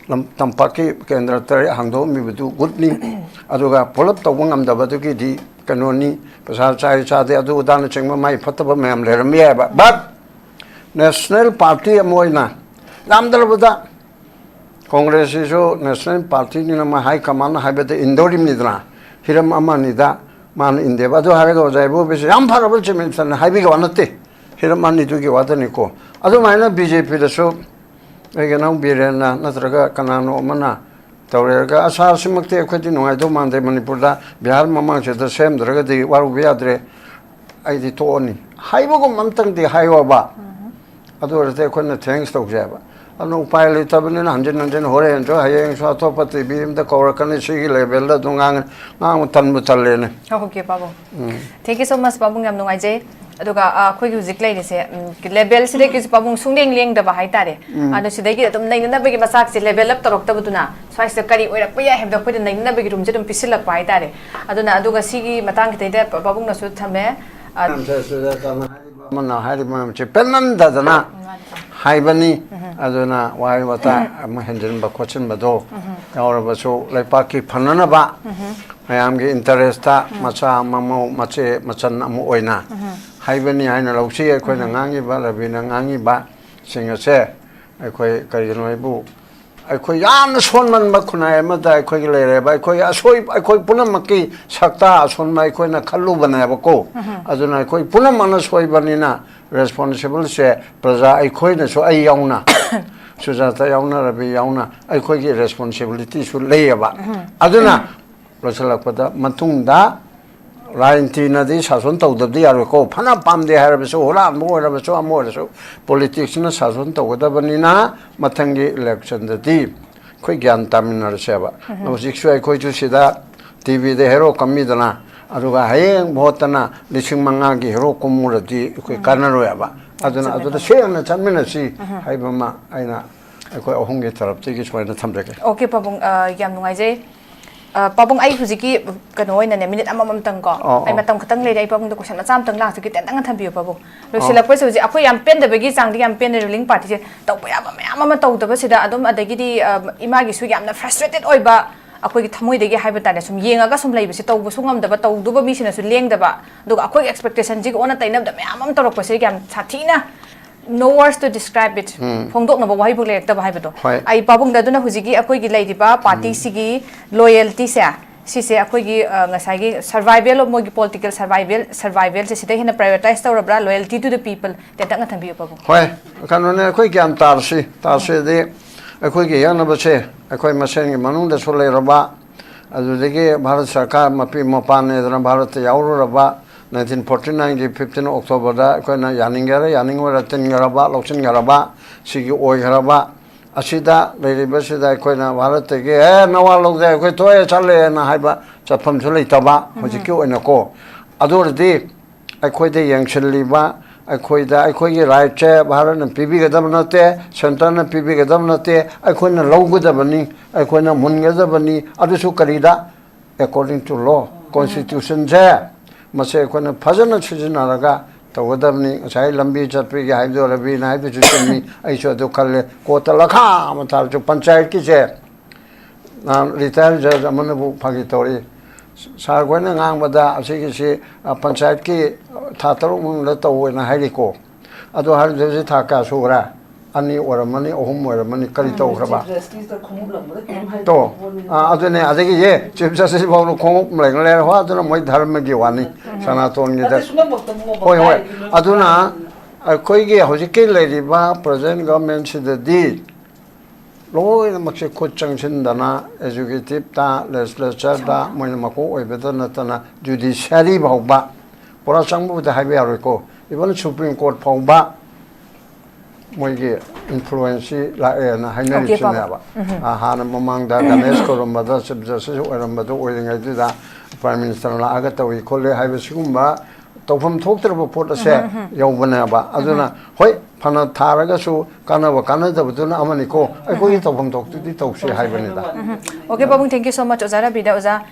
ꯂꯝ-, ꯇꯝꯄꯥꯛꯀꯤ ꯀꯦꯟꯗ꯭ꯔ ꯇꯔꯦꯠ ꯍꯥꯡꯗꯣꯛꯑꯝꯃꯤꯕꯗꯨ ꯒꯨꯗꯅꯤ꯫ ꯑꯗꯨꯒ ꯄꯨꯂꯞ ꯇꯧꯕ ꯉꯝꯗꯕꯗꯨꯒꯤꯗꯤ ꯀꯩꯅꯣꯅꯤ, ꯄꯩꯁꯥ ꯆꯥꯏ ꯆꯥꯗꯦ ꯑꯗꯨ ꯑꯗꯥꯅꯆꯤꯡꯕ ꯃꯥꯏ ꯐꯠꯇꯕ ꯃꯌꯥꯝ ꯂꯩꯔꯝꯕ ꯌꯥꯏꯕ꯫ But ꯅꯦꯁꯅꯦꯜ ꯄꯥꯔꯇꯤ ꯑꯃ ꯑꯣꯏꯅ, ꯌꯥꯝꯗ꯭ꯔꯕꯗ ꯀꯣꯡꯒ꯭ꯔꯦꯁꯁꯤꯁꯨ ꯅꯦꯁꯅꯦꯜ ꯄꯥꯔꯇꯤꯅꯤꯅ ꯃꯥ ꯍꯥꯏ ꯀꯃꯥꯟꯅ ꯍꯥꯏꯕꯗ ꯏꯟꯗꯧꯔꯤꯕꯅꯤꯗꯅ, ꯍꯤꯔꯝ ꯑꯃ ꯑꯅꯤꯗ ꯃꯥꯅ ꯏꯟꯗꯦꯕ꯫ ꯑꯗꯨ ꯍꯥꯏꯔꯒ ꯑꯣꯖꯥ ꯏꯕꯣꯕꯤꯁꯦ ꯌꯥꯝ ꯐꯔꯕ ꯆꯤꯞ ꯃꯤꯅꯤꯁꯇꯔꯅ ꯍꯥꯏꯕꯤꯒꯤ ꯋꯥ ꯅꯠꯇꯦ, ꯍꯤꯔꯝ ꯑꯅꯤꯗꯨꯒꯤ ꯋꯥꯗꯅꯤꯀꯣ꯫ ꯑꯗꯨꯃꯥꯏꯅ ꯕꯤ ꯖꯦ ꯄꯤꯗꯁꯨ ꯑꯩꯒꯤ ꯏꯅꯥꯎ ꯕꯤꯔꯦꯟꯅ ꯅꯠꯇ꯭ꯔꯒ ꯀꯅꯥꯅꯣ ꯑꯃꯅ ꯇꯧꯔꯦꯒ ꯑꯁꯥꯁꯤꯃꯛꯇꯤ ꯑꯩꯈꯣꯏꯗꯤ ꯅꯨꯡꯉꯥꯏꯗꯧ ꯃꯥꯟꯗꯦ꯫ ꯃꯅꯤꯄꯨꯔꯗ ꯕꯤꯍꯥꯔ ꯃꯃꯥꯡꯁꯤꯗ ꯁꯦꯝꯗ꯭ꯔꯒꯗꯤ ꯋꯥꯔꯨꯕ ꯌꯥꯗ꯭ꯔꯦ, ꯑꯩꯗꯤ ꯇꯣꯛꯑꯅꯤ ꯍꯥꯏꯕꯒꯨꯝ ꯑꯝꯇꯪꯗꯤ ꯍꯥꯏꯌꯣꯕ꯫ ꯑꯗꯨ ꯑꯣꯏꯔꯗꯤ ꯑꯩꯈꯣꯏꯅ ꯊꯦꯡꯁ ꯇꯧꯖꯩꯕ꯫ ꯑꯗꯨꯅ ꯎꯄꯥꯏ ꯂꯩꯇꯕꯅꯤꯅ ꯍꯟꯖꯤꯟ ꯍꯟꯖꯤꯟ ꯍꯣꯔꯦꯟꯁꯨ ꯍꯌꯦꯡꯁꯨ ꯑꯇꯣꯞꯄ ꯇꯤꯚꯤ ꯑꯃꯗ ꯀꯧꯔꯛꯀꯅꯤ, ꯁꯤꯒꯤ ꯂꯦꯚꯦꯜꯗ ꯑꯗꯨꯝ ꯉꯥꯡꯉꯅꯤ꯫ ꯉꯥꯡꯕ ꯇꯟꯕꯨ ꯇꯜꯂꯦꯅꯦ꯫ Okay, ꯄꯥꯕꯨꯡ꯫ Thank you so much, ꯄꯥꯕꯨꯡ, ꯌꯥꯝ ꯅꯨꯡꯉꯥꯏꯖꯩ꯫ ꯑꯗꯨꯒ ꯑ, ꯑꯩꯈꯣꯏꯒꯤ ꯍꯧꯖꯤꯛ ꯂꯩꯔꯤꯁꯦ ꯎꯝ, ꯂꯦꯚꯦꯜꯁꯤꯗꯒꯤꯁꯨ ꯄꯥꯕꯨꯡ ꯁꯨꯡꯂꯦꯡ ꯂꯦꯡꯗꯕ ꯍꯥꯏꯇꯥꯔꯦ꯫ ꯑꯗꯣ ꯁꯤꯗꯒꯤ ꯑꯗꯨꯝ ꯅꯩꯅꯅꯕꯒꯤ ꯃꯆꯥꯛꯁꯦ ꯂꯦꯚꯦꯜ ꯑꯞ ꯇꯧꯔꯛꯇꯕꯗꯨꯅ ꯁ꯭ꯋꯥꯏꯁꯤꯗ ꯀꯔꯤ ꯑꯣꯏꯔꯛꯄ ꯌꯥꯏ ꯍꯥꯏꯕꯗꯣ ꯑꯩꯈꯣꯏꯗ ꯅꯩꯅꯅꯕꯒꯤ ꯔꯨꯝꯁꯦ ꯑꯗꯨꯝ ꯄꯤꯁꯤꯜꯂꯛꯄ ꯍꯥꯏꯇꯥꯔꯦ꯫ ꯑꯗꯨꯅ ꯑꯗꯨꯒ ꯁꯤꯒꯤ ꯃꯇꯥꯡꯁꯤꯗꯩꯗ ꯄꯥꯕꯨꯡꯅꯁꯨ ꯊꯝꯃꯦ꯫ ꯑ, ꯑꯃꯅ ꯍꯥꯏꯔꯤꯕ ꯃꯌꯥꯝꯁꯦ ꯄꯦꯟꯃꯟꯗꯗꯅ ꯍꯥꯏꯕꯅꯤ꯫ ꯑꯗꯨꯅ ꯋꯥꯍꯩ ꯋꯥꯇꯥ ꯑꯃ ꯍꯦꯟꯖꯤꯟꯕ ꯈꯣꯠꯆꯤꯟꯕꯗꯣ ꯌꯥꯎꯔꯕꯁꯨ ꯂꯩꯄꯥꯛꯀꯤ ꯐꯅꯅꯕ, ꯃꯌꯥꯝꯒꯤ ꯏꯟꯇꯔꯦꯁꯇ, ꯃꯆꯥ ꯃꯃꯧ ꯃꯆꯦ ꯃꯆꯟ ꯑꯃ ꯑꯣꯏꯅ ꯍꯥꯏꯕꯅꯤ ꯍꯥꯏꯅ ꯂꯧꯁꯤ꯫ ꯑꯩꯈꯣꯏꯅ ꯉꯥꯡꯉꯤꯕ, ꯔꯕꯤꯅ ꯉꯥꯡꯉꯤꯕꯁꯤꯡ ꯑꯁꯦ ꯑꯩꯈꯣꯏ ꯀꯔꯤꯒꯤꯅꯣ ꯍꯥꯏꯕꯨ, ꯑꯩꯈꯣꯏ ꯌꯥꯝꯅ ꯁꯣꯟꯃꯟꯕ ꯈꯨꯟꯅꯥꯏ ꯑꯃꯗ ꯑꯩꯈꯣꯏꯒꯤ ꯂꯩꯔꯦꯕ꯫ ꯑꯩꯈꯣꯏ ꯑꯁꯣꯏ-, ꯑꯩꯈꯣꯏ ꯄꯨꯝꯅꯃꯛꯀꯤ ꯁꯛꯇ ꯑꯁꯣꯟꯕ ꯑꯩꯈꯣꯏꯅ ꯈꯜꯂꯨꯕꯅꯦꯕꯀꯣ꯫ ꯑꯗꯨꯅ ꯑꯩꯈꯣꯏ ꯄꯨꯝꯅꯃꯛꯅ ꯁꯣꯏꯕꯅꯤꯅ ꯔꯦꯁꯄꯣꯟꯁꯤꯕꯜꯁꯦ ꯄ꯭ꯔꯖꯥ ꯑꯩꯈꯣꯏꯅꯁꯨ, ꯑꯩ ꯌꯥꯎꯅ, ꯁꯨꯖꯥꯇꯥ ꯌꯥꯎꯅ, ꯔꯕꯤ ꯌꯥꯎꯅ ꯑꯩꯈꯣꯏꯒꯤ ꯔꯦꯁꯄꯣꯟꯁꯤꯕꯤꯂꯤꯇꯤꯁꯨ ꯂꯩꯌꯦꯕ꯫ ꯑꯗꯨꯅ ꯂꯣꯏꯁꯤꯜꯂꯛꯄꯗ ꯃꯇꯨꯡꯗ ꯔꯥꯖꯅꯤꯇꯤꯅꯗꯤ ꯁꯥꯁꯣꯟ ꯇꯧꯗꯕꯗꯤ ꯌꯥꯔꯣꯏꯀꯣ꯫ ꯐꯅ ꯄꯥꯝꯗꯦ ꯍꯥꯏꯔꯕꯁꯨ, ꯍꯨꯔꯥꯟꯕ ꯑꯣꯏꯔꯕꯁꯨ, ꯑꯃ ꯑꯣꯏꯔꯁꯨ, ꯄꯣꯂꯤꯇꯤꯛꯁꯅ ꯁꯥꯁꯣꯟ ꯇꯧꯒꯗꯕꯅꯤꯅ ꯃꯊꯪꯒꯤ ꯏꯂꯦꯛꯁꯟꯗꯗꯤ ꯑꯩꯈꯣꯏ ꯒ꯭ꯌꯥꯟ ꯇꯥꯃꯤꯟꯅꯔꯁꯦꯕ꯫ ꯍꯧꯖꯤꯛꯁꯨ ꯑꯩꯈꯣꯏꯁꯨ ꯁꯤꯗ ꯇꯤꯚꯤꯗ ꯍꯦꯔꯣ ꯀꯝꯃꯤꯗꯅ, ꯑꯗꯨꯒ ꯍꯌꯦꯡ ꯚꯣꯠꯇꯅ ꯂꯤꯁꯤꯡ ꯃꯉꯥꯒꯤ ꯍꯦꯔꯣ ꯀꯨꯝꯃꯨꯔꯗꯤ ꯑꯩꯈꯣꯏ ꯀꯥꯟꯅꯔꯣꯏꯕ꯫ ꯑꯗꯨꯅ ꯑꯗꯨꯗ ꯁꯦꯡꯅ ꯆꯠꯃꯤꯟꯅꯁꯤ ꯍꯥꯏꯕ ꯑꯃ ꯑꯩꯅ ꯑꯩꯈꯣꯏ ꯑꯍꯨꯝꯒꯤ ꯇꯔꯞꯇꯒꯤ ꯁꯨꯃꯥꯏꯅ ꯊꯝꯖꯒꯦ꯫ Okay, ꯄꯥꯕꯨꯡ, ꯑ, ꯌꯥꯝ ꯅꯨꯡꯉꯥꯏꯖꯩ꯫ ꯑ, ꯄꯥꯕꯨꯡ, ꯑꯩ ꯍꯧꯖꯤꯛꯀꯤ ꯀꯩꯅꯣ ꯑꯣꯏꯅꯅꯦ, ꯃꯤꯅꯤꯠ ꯑꯃꯃꯝꯇꯪ ꯀꯣ, ꯑꯣ, ꯑꯩ ꯑꯣ꯫ ꯃꯇꯝ ꯈꯛꯇꯪ ꯂꯩꯔꯦ, ꯑꯩ ꯄꯥꯕꯨꯡꯗ ꯀꯣꯏꯁꯟ ꯃꯆꯥ ꯑꯃꯇꯪ ꯂꯥꯛꯆꯒꯦ, ꯇꯦꯟꯇꯪ ꯊꯝꯕꯤꯌꯨ ꯄꯥꯕꯨꯡ꯫ ꯂꯣꯏꯁꯤꯜꯂꯛꯄꯁꯦ ꯍꯧꯖꯤꯛ ꯑꯩꯈꯣꯏ ꯌꯥꯝ ꯄꯦꯟꯗꯕꯒꯤ ꯆꯥꯡꯗꯤ ꯌꯥꯝ ꯄꯦꯟꯗꯦ꯫ ꯔꯨꯂꯤꯡ ꯄꯥꯔꯇꯤꯁꯦ ꯇꯧꯕ ꯌꯥꯕ ꯃꯌꯥꯝ ꯑꯃ ꯇꯧꯗꯕꯁꯤꯗ ꯑꯗꯨꯝ, ꯑꯗꯒꯤꯗꯤ, ꯑ, ꯏꯃꯥꯒꯤꯁꯨ ꯌꯥꯝꯅ ꯐ꯭ꯔꯁꯇ꯭ꯔꯦꯇꯦꯠ ꯑꯣꯏꯕ, ꯑꯩꯈꯣꯏꯒꯤ ꯊꯃꯣꯏꯗꯒꯤ ꯍꯥꯏꯕ ꯇꯥꯔꯦ, ꯁꯨꯝ ꯌꯦꯡꯉꯒ ꯁꯨꯝ ꯂꯩꯕꯁꯦ, ꯇꯧꯕꯁꯨ ꯉꯝꯗꯕ, ꯇꯧꯗꯨꯕ ꯃꯤꯁꯤꯅꯁꯨ ꯂꯦꯡꯗꯕ, ꯑꯗꯨꯒ ꯑꯩꯈꯣꯏꯒꯤ ꯑꯦꯛꯁꯄꯦꯛꯇꯦꯁꯟꯁꯤꯒ ꯑꯣꯟꯅ ꯇꯩꯅꯕꯗ ꯃꯌꯥꯝ ꯑꯃ ꯇꯧꯔꯛꯄꯁꯦ ꯌꯥꯝ ꯁꯥꯊꯤꯅ, no words to describe it, ꯐꯣꯡꯗꯣꯛꯅꯕ ꯋꯥꯍꯩꯐꯥꯎ ꯂꯩꯔꯛꯇꯕ ꯍꯥꯏꯕꯗꯣ꯫ ꯍꯣꯏ꯫ ꯑꯩ ꯄꯥꯕꯨꯡꯗ ꯑꯗꯨꯅ ꯍꯧꯖꯤꯛꯀꯤ ꯑꯩꯈꯣꯏꯒꯤ ꯂꯩꯔꯤꯕ ꯄꯥꯔꯇꯤꯁꯤꯒꯤ ꯂꯣꯌꯦꯜꯇꯤꯁꯦ, ꯁꯤꯁꯦ ꯑꯩꯈꯣꯏꯒꯤ, ꯑ, ꯉꯁꯥꯏꯒꯤ ꯁꯔꯚꯥꯏꯚꯦꯜ ꯑꯣꯐ, ꯃꯣꯏꯒꯤ ꯄꯣꯂꯤꯇꯤꯀꯦꯜ ꯁꯔꯚꯥꯏꯚꯦꯜ, ꯁꯔꯚꯥꯏꯚꯦꯜꯁꯦ ꯁꯤꯗ ꯍꯦꯟꯅ ꯄ꯭ꯔꯥꯏꯌꯣꯔꯤꯇꯥꯏꯁ ꯇꯧꯔꯕ꯭ꯔꯥ? Loyalty to the people, ꯇꯦꯟꯇꯛꯅ ꯊꯝꯕꯤꯌꯨ ꯄꯥꯕꯨꯡ꯫ ꯍꯣꯏ, ꯀꯩꯅꯣꯅꯦ, ꯑꯩꯈꯣꯏ ꯒ꯭ꯌꯥꯟ ꯇꯥꯔꯁꯤ, ꯇꯥꯔꯁꯤꯗꯤ ꯑꯩꯈꯣꯏꯒꯤ ꯌꯦꯛꯅꯕꯁꯦ ꯑꯩꯈꯣꯏ ꯃꯁꯦꯟꯒꯤ ꯃꯅꯨꯡꯗꯁꯨ ꯂꯩꯔꯕ, ꯑꯗꯨꯗꯒꯤ ꯚꯥꯔꯠ ꯁꯔꯀꯥꯔ ꯃꯄꯤ ꯃꯄꯥꯅꯦꯗꯅ ꯚꯥꯔꯠꯇ ꯌꯥꯎꯔꯨꯔꯕ, ꯅꯥꯏꯟꯇꯤꯟ ꯐꯣꯔꯇꯤ ꯅꯥꯏꯟꯒꯤ ꯐꯤꯐꯇꯤꯟ ꯑꯣꯛꯇꯣꯕꯔꯗ ꯑꯩꯈꯣꯏꯅ ꯌꯥꯅꯤꯡꯒꯦꯔꯥ ꯌꯥꯅꯤꯡꯉꯣꯏꯔꯥ ꯇꯤꯟꯈ꯭ꯔꯕ, ꯂꯧꯁꯤꯟꯈ꯭ꯔꯕ, ꯁꯤꯒꯤ ꯑꯣꯏꯈ꯭ꯔꯕ ꯑꯁꯤꯗ ꯂꯩꯔꯤꯕꯁꯤꯗ ꯑꯩꯈꯣꯏꯅ ꯚꯥꯔꯠꯇꯒꯤ "ꯑꯦ, ꯅꯋꯥ ꯂꯧꯗꯦ, ꯑꯩꯈꯣꯏ ꯊꯣꯛꯑꯦ, ꯆꯠꯂꯦꯅ" ꯍꯥꯏꯕ ꯆꯠꯐꯝꯁꯨ ꯂꯩꯇꯕ ꯍꯧꯖꯤꯛꯀꯤ ꯑꯣꯏꯅꯀꯣ꯫ ꯑꯗꯨ ꯑꯣꯏꯔꯗꯤ ꯑꯩꯈꯣꯏꯗ ꯌꯦꯡꯁꯤꯜꯂꯤꯕ, ꯑꯩꯈꯣꯏꯗ, ꯑꯩꯈꯣꯏꯒꯤ ꯔꯥꯏꯠꯁꯦ ꯚꯥꯔꯠꯅ ꯄꯤꯕꯤꯒꯗꯕ ꯅꯠꯇꯦ, ꯁꯦꯟꯇꯔꯅ ꯄꯤꯕꯤꯒꯗꯕ ꯅꯠꯇꯦ, ꯑꯩꯈꯣꯏꯅ ꯂꯧꯒꯗꯕꯅꯤ, ꯑꯩꯈꯣꯏꯅ ꯃꯨꯟꯒꯗꯕꯅꯤ꯫ ꯑꯗꯨꯁꯨ ꯀꯔꯤꯗ? According to law, ꯀꯣꯟꯁꯇꯤꯇ꯭ꯌꯨꯁꯟꯁꯦ ꯃꯁꯦ ꯑꯩꯈꯣꯏꯅ ꯐꯖꯅ ꯁꯤꯖꯤꯟꯅꯔꯒ ꯇꯧꯒꯗꯕꯅꯤ꯫ ꯉꯁꯥꯏ ꯂꯝꯕꯤ ꯆꯠꯄꯒꯤ ꯍꯥꯏꯕꯗꯣ ꯔꯕꯤꯅ ꯍꯥꯏꯕꯗꯨꯁꯨ ꯆꯨꯝꯃꯤ, ꯑꯩꯁꯨ ꯑꯗꯨ ꯈꯜꯂꯦ꯫ ꯀꯣꯔꯠꯇ ꯂꯈꯥ ꯑꯃ ꯊꯥꯔꯁꯨ ꯄꯟꯆꯥꯌꯠꯀꯤꯁꯦ, ꯅꯍꯥꯟ ꯔꯤꯇꯥꯌꯔ ꯖꯖ ꯑꯃꯅꯕꯨ ꯐꯥꯒꯤ ꯇꯧꯔꯤ, "ꯁꯥꯔ ꯈꯣꯏꯅ ꯉꯥꯡꯕꯗ ꯑꯁꯤꯒꯤꯁꯤ, ꯑ, ꯄꯟꯆꯥꯌꯠꯀꯤ ꯊꯥ ꯇꯔꯨꯛ ꯃꯅꯨꯡꯗ ꯇꯧꯋꯦꯅ ꯍꯥꯏꯔꯤꯀꯣ꯫ ꯑꯗꯨ ꯍꯥꯏꯔꯗꯤ ꯍꯧꯖꯤꯛ ꯊꯥ ꯀꯌꯥ ꯁꯨꯈ꯭ꯔꯦ? ꯑꯅꯤ ꯑꯣꯏꯔꯝꯃꯅꯤ, ꯑꯍꯨꯝ ꯑꯣꯏꯔꯝꯃꯅꯤ, ꯀꯔꯤ ꯇꯧꯈ꯭ꯔꯕ?" ꯇꯣ, ꯑꯥ, ꯑꯗꯨꯅꯦ, ꯑꯗꯒꯤ ꯌꯦ, ꯆꯤꯐ ꯖꯁꯇꯤꯁ ꯐꯥꯎꯅ ꯈꯣꯡꯎꯞ ꯂꯩꯅ ꯂꯩꯔꯦ꯫ ꯍꯣꯏ, ꯑꯗꯨꯅ ꯃꯣꯏ ꯙꯔꯃꯒꯤ ꯋꯥꯅꯤ, ꯁꯅꯥꯇꯣꯟꯒꯤꯗ꯫ ꯍꯣꯏ, ꯍꯣꯏ, ꯑꯗꯨꯅ ꯑꯩꯈꯣꯏꯒꯤ ꯍꯧꯖꯤꯛꯀꯤ ꯂꯩꯔꯤꯕ ꯄ꯭ꯔꯖꯦꯟ ꯒꯚꯔꯟꯃꯦꯟꯁꯤꯗꯗꯤ ꯂꯣꯏꯅꯃꯛꯁꯦ ꯈꯨꯠ ꯆꯪꯁꯤꯟꯗꯅ ꯑꯦꯛꯖꯤꯀ꯭ꯌꯨꯇꯤꯞꯇ, ꯂꯦꯖꯤꯁꯂꯦꯆꯔꯗ ꯃꯣꯏꯅ ꯃꯀꯣꯛ ꯑꯣꯏꯕꯇ ꯅꯠꯇꯅ ꯖꯨꯗꯤꯁꯤꯌꯥꯔꯤ ꯐꯥꯎꯕ, ꯄꯨꯔꯥ ꯆꯪꯕꯕꯨꯗꯤ ꯍꯥꯏꯕ ꯌꯥꯔꯣꯏꯀꯣ, ꯏꯚꯟ ꯁꯨꯄ꯭ꯔꯤꯝ ꯀꯣꯔꯠ ꯐꯥꯎꯕ ꯃꯣꯏꯒꯤ ꯏꯟꯐ꯭ꯂꯨꯋꯦꯟꯁꯁꯤ ꯂꯥꯛꯑꯦꯅ ꯍꯥꯏꯅꯔꯤꯁꯤꯅꯦꯕ꯫ ꯑ, ꯍꯥꯟꯅ ꯃꯃꯥꯡꯗ ꯒꯅꯦꯁ ꯀꯧꯔꯝꯕꯗ ꯆꯤꯐ ꯖꯁꯇꯤꯁ ꯑꯣꯏꯔꯝꯕꯗꯣ ꯑꯣꯏꯔꯤꯉꯩꯗꯨꯗ ꯄ꯭ꯔꯥꯏꯝ ꯃꯤꯅꯤꯁꯇꯔ ꯂꯥꯛꯑꯒ ꯇꯧꯏ ꯈꯣꯠꯂꯤ ꯍꯥꯏꯕ ꯁꯤꯒꯨꯝꯕ ꯇꯧꯐꯝ ꯊꯣꯛꯇ꯭ꯔꯕ ꯄꯣꯠ ꯑꯁꯦ ꯌꯧꯕꯅꯦꯕ꯫ ꯑꯗꯨꯅ ꯍꯣꯏ, ꯐꯅ ꯊꯥꯔꯒꯁꯨ ꯀꯥꯟꯅꯕ ꯀꯥꯟꯅꯗꯕꯗꯨꯅ ꯑꯃꯅꯤꯀꯣ, ꯑꯩꯈꯣꯏꯒꯤ ꯇꯧꯐꯝ ꯊꯣꯛꯇꯨꯗꯤ ꯇꯧꯁꯤ ꯍꯥꯏꯕꯅꯤꯗ꯫ Okay, ꯄꯥꯕꯨꯡ, thank you so much꯫ ꯑꯣꯖꯥ ꯔꯕꯤꯗ, ꯑꯣꯖꯥ